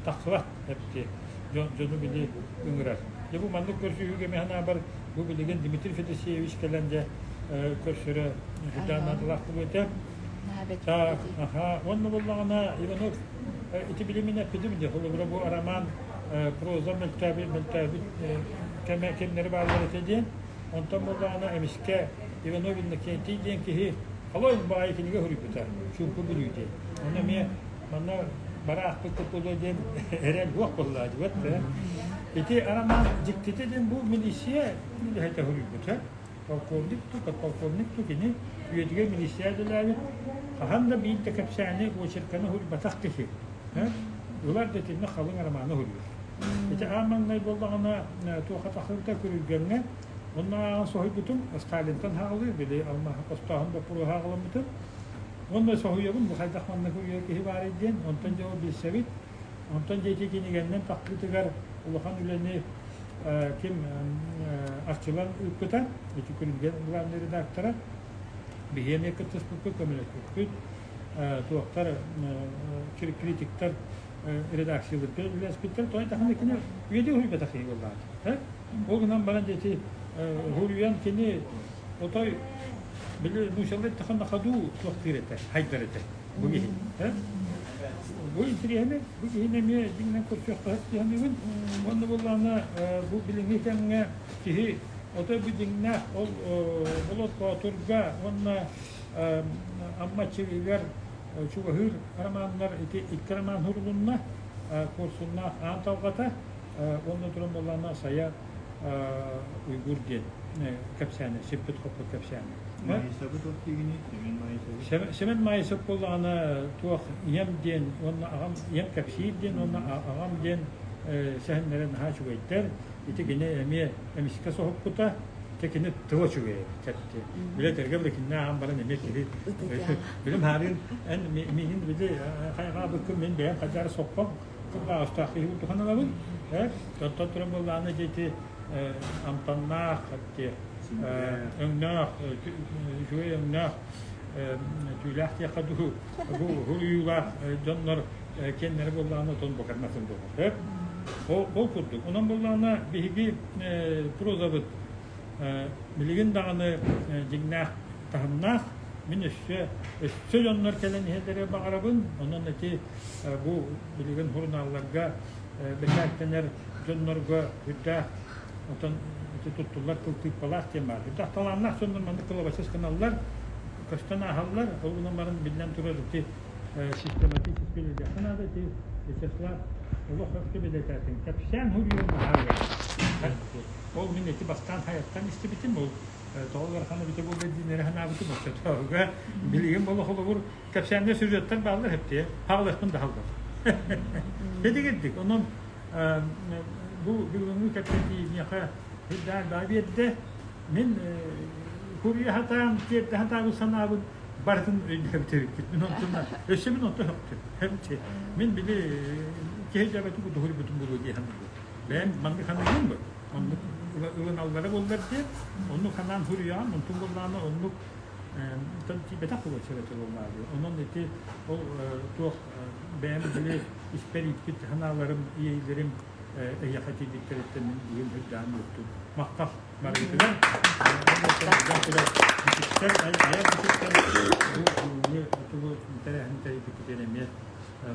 тахсыбат эпти дьону били ыҥырар. Дьэ бу маннык көрсүһүүгэ мин санаабар бу билигин Дмитрий Федосеевич кэлэн дьэ көрсөрө сүрдээх наадалаах буолуо этэ. Так, аха, уонна буоллаҕына Иванов ити билимин эппитим дии, холобура бу роман проза мөлтөөбүт мөлтөөбүт кэмэ кэмнэри бааллар этэ диэн. Онтон буоллаҕына эмискэ Иванов Иннокентий диэн киһи холой баайы кинигэ суруйбута, Чуумпу Бүлүү диэн. Ону эмиэ манна бара аахпыккыт буолуо диэн эрэл суох буоллаа дьыбат да. Ити роман дьиктитэ диэн бу милиция үлэһитэ суруйбута. Полковник ту, подполковник ту кини үйэтигэр милиция үлэлээбит. Хаһан да биир да кэпсээни, очерканы суруйбатах киһи. Ылар да итиннэ халыҥ романы суруйар. Ити аан маҥнай буоллаҕына туохха тахсыбыта күрүлгэҥҥэ онно ааҕан соһуйбутум Сталинтан хаалыы били алмааһы хостооһун боппуруоһа аҕаламмытым. Уонна соһуйабын бу хайдах манна куйуйар киһи баарый диэн онтон дьэ ол билсэбит. Онтон дьэ ити кинигэннэн таххыытыгар улахан үлэни ким Арчылан ыыппыта ити күрүлгэн главный редактора биһи эмиэ кыттыспыппыт көмөлөспүппүт туохтар критиктар редакцияларга үлэлэспиттэр. Тоҕо даҕаны кини үйэдэ уһуйбатах киһи буоллаҕа. Ол гынан баран ити уһуйан кини отой били нуучалыы эттэххэ на ходу туохтыыр этэ, хайдар этэ бу киһи. Бу интириэһинэй, бу киһини эмиэ дьиҥинэн көрсүөххэ сөп дии Уонна буоллаҕына бу билиҥҥи кэмҥэ киһи отой бу дьиҥнээх ол Болот Боотурга уонна Амма Аччыгыйыгар чугаһыыр романнар ити икки роман сурулунна. Куорсуннаах Аан Талҕата уонна туран буоллаҕына Сайа Уйгур диэн кэпсээнэ, сиппит-хоппут кэпсээнэ. Маайысабы туох диигиний? Семен Маайысабы. Семен Маайысап буоллаҕына туох ийэм диэн уонна аҕам ийэм кэпсиир диэн уонна аҕам диэн сэһэннэрэ наһаа үчүгэйдэр. Ити кини эмиэ эмискэ соһуппута. Дьэ кини тыла үчүгэй эбит чэрчи. Билэ тэргэ билэ кинини ааҕан баран эмиэ киһи билим хаарыын эн миигин били хайҕаабыккын мин бэйэм хайдары соппом кылгааҕыстаах киһи курдук ылабын. Э оттон туран буоллаҕына дьэ ити амтаннаах өҥнөөх үчүгэй өҥнөөх түүлээх диэххэ дуу бу уһуйуулаах дьоннор киэннэрэ буоллаҕына отон букарматын буолар. Ол курдук. Онон буоллаҕына биһиги прозабыт билигин даҕаны дьиҥнээх таһымнаах. Мин өссө өссө дьоннор кэлэн иһэллэрэ баҕарабын. Онон ити бу билигин сурунаалларга бэчээттэнэр дьоннорго үрдээх отон ити туттуллар тыл тыыппалаах диэн баар. Үрдээх талааннаах дьоннор маннык кылабачыс гыналлар, көстөн ааһаллар. Ол гынан баран биллэн турар ити систематически үлэлиэххэ наада ити Вячеслав олох өттө бэлиэтээтиҥ. Кэпсээн суруйар наһаа Ол мин ити бастаан хайаттан истибитим ол тоҕо ыарахан эбитэ буолла диэн эрэ санаабытым оччотооҕуга билигин буола холобур кэпсээннэр сюжеттар бааллар эптиэ хаалыахпын да хаалбат. Дедигирдик онон бу бүгүҥҥү кэпсэтии миэхэ үрдээн биэрдэ. Мин куруйа сатаан, тиэрдэ сатаабыт санаабын барытын өйдөөбүт эбиппит. Мин онтон өссө мин онтон сөхтүм. Мин били киһи дьабатын кутуһуйбутум буолуо дии саныыбын. Бэйэм маннык саныыбын бу. Оннук ылыналлара буоллар диэн, оннук санаан суруйаҕын, онтун буоллаҕына оннук тиийбэтэх буолуо сөбөтө буоллаҕа дии. Онон ити ол туох бэйэм били испэр ииппит санааларым, иэйиилэрим эһиэхэ тиийбиттэриттэн мин бүгүн үрдээн үөрдүм. Махтал барыгытыгар. Бичиктэр, айар бичиктэр бу бүгүҥҥү тугу тэрээһин тэрийбиккитин эмиэ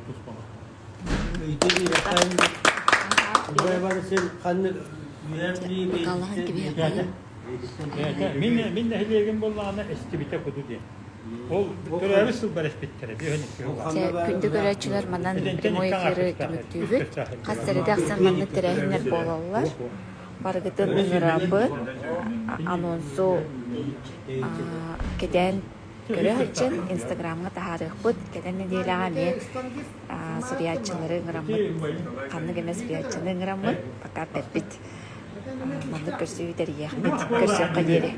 туспа махтал. Бакалаһан кэбиһиэххэ. Мин мин нэһилиэгим буоллаҕына эстибитэ куду диэн. Ол төрөөбүт сылбар эспиттэрэ 52 Чэ, күндү көрөөччүлэр манан прямой эфиры түмүктүүбүт. Хас сэрэдэ ахсын маннык тэрээһиннэр буолаллар. Барыгытын ыҥырабыт. Анонсу кэтээн көрө сылдьын Инстаграмҥа таһаарыахпыт. Кэлэр нэдиэлэҕэ эмиэ суруйааччылары ыҥыраммыт, ханнык эмэ суруйааччыны ыҥыраммыт, пока эппэппит. Маннык көрсүһүү тэрийиэхпит. Көрсүөххэ диэри.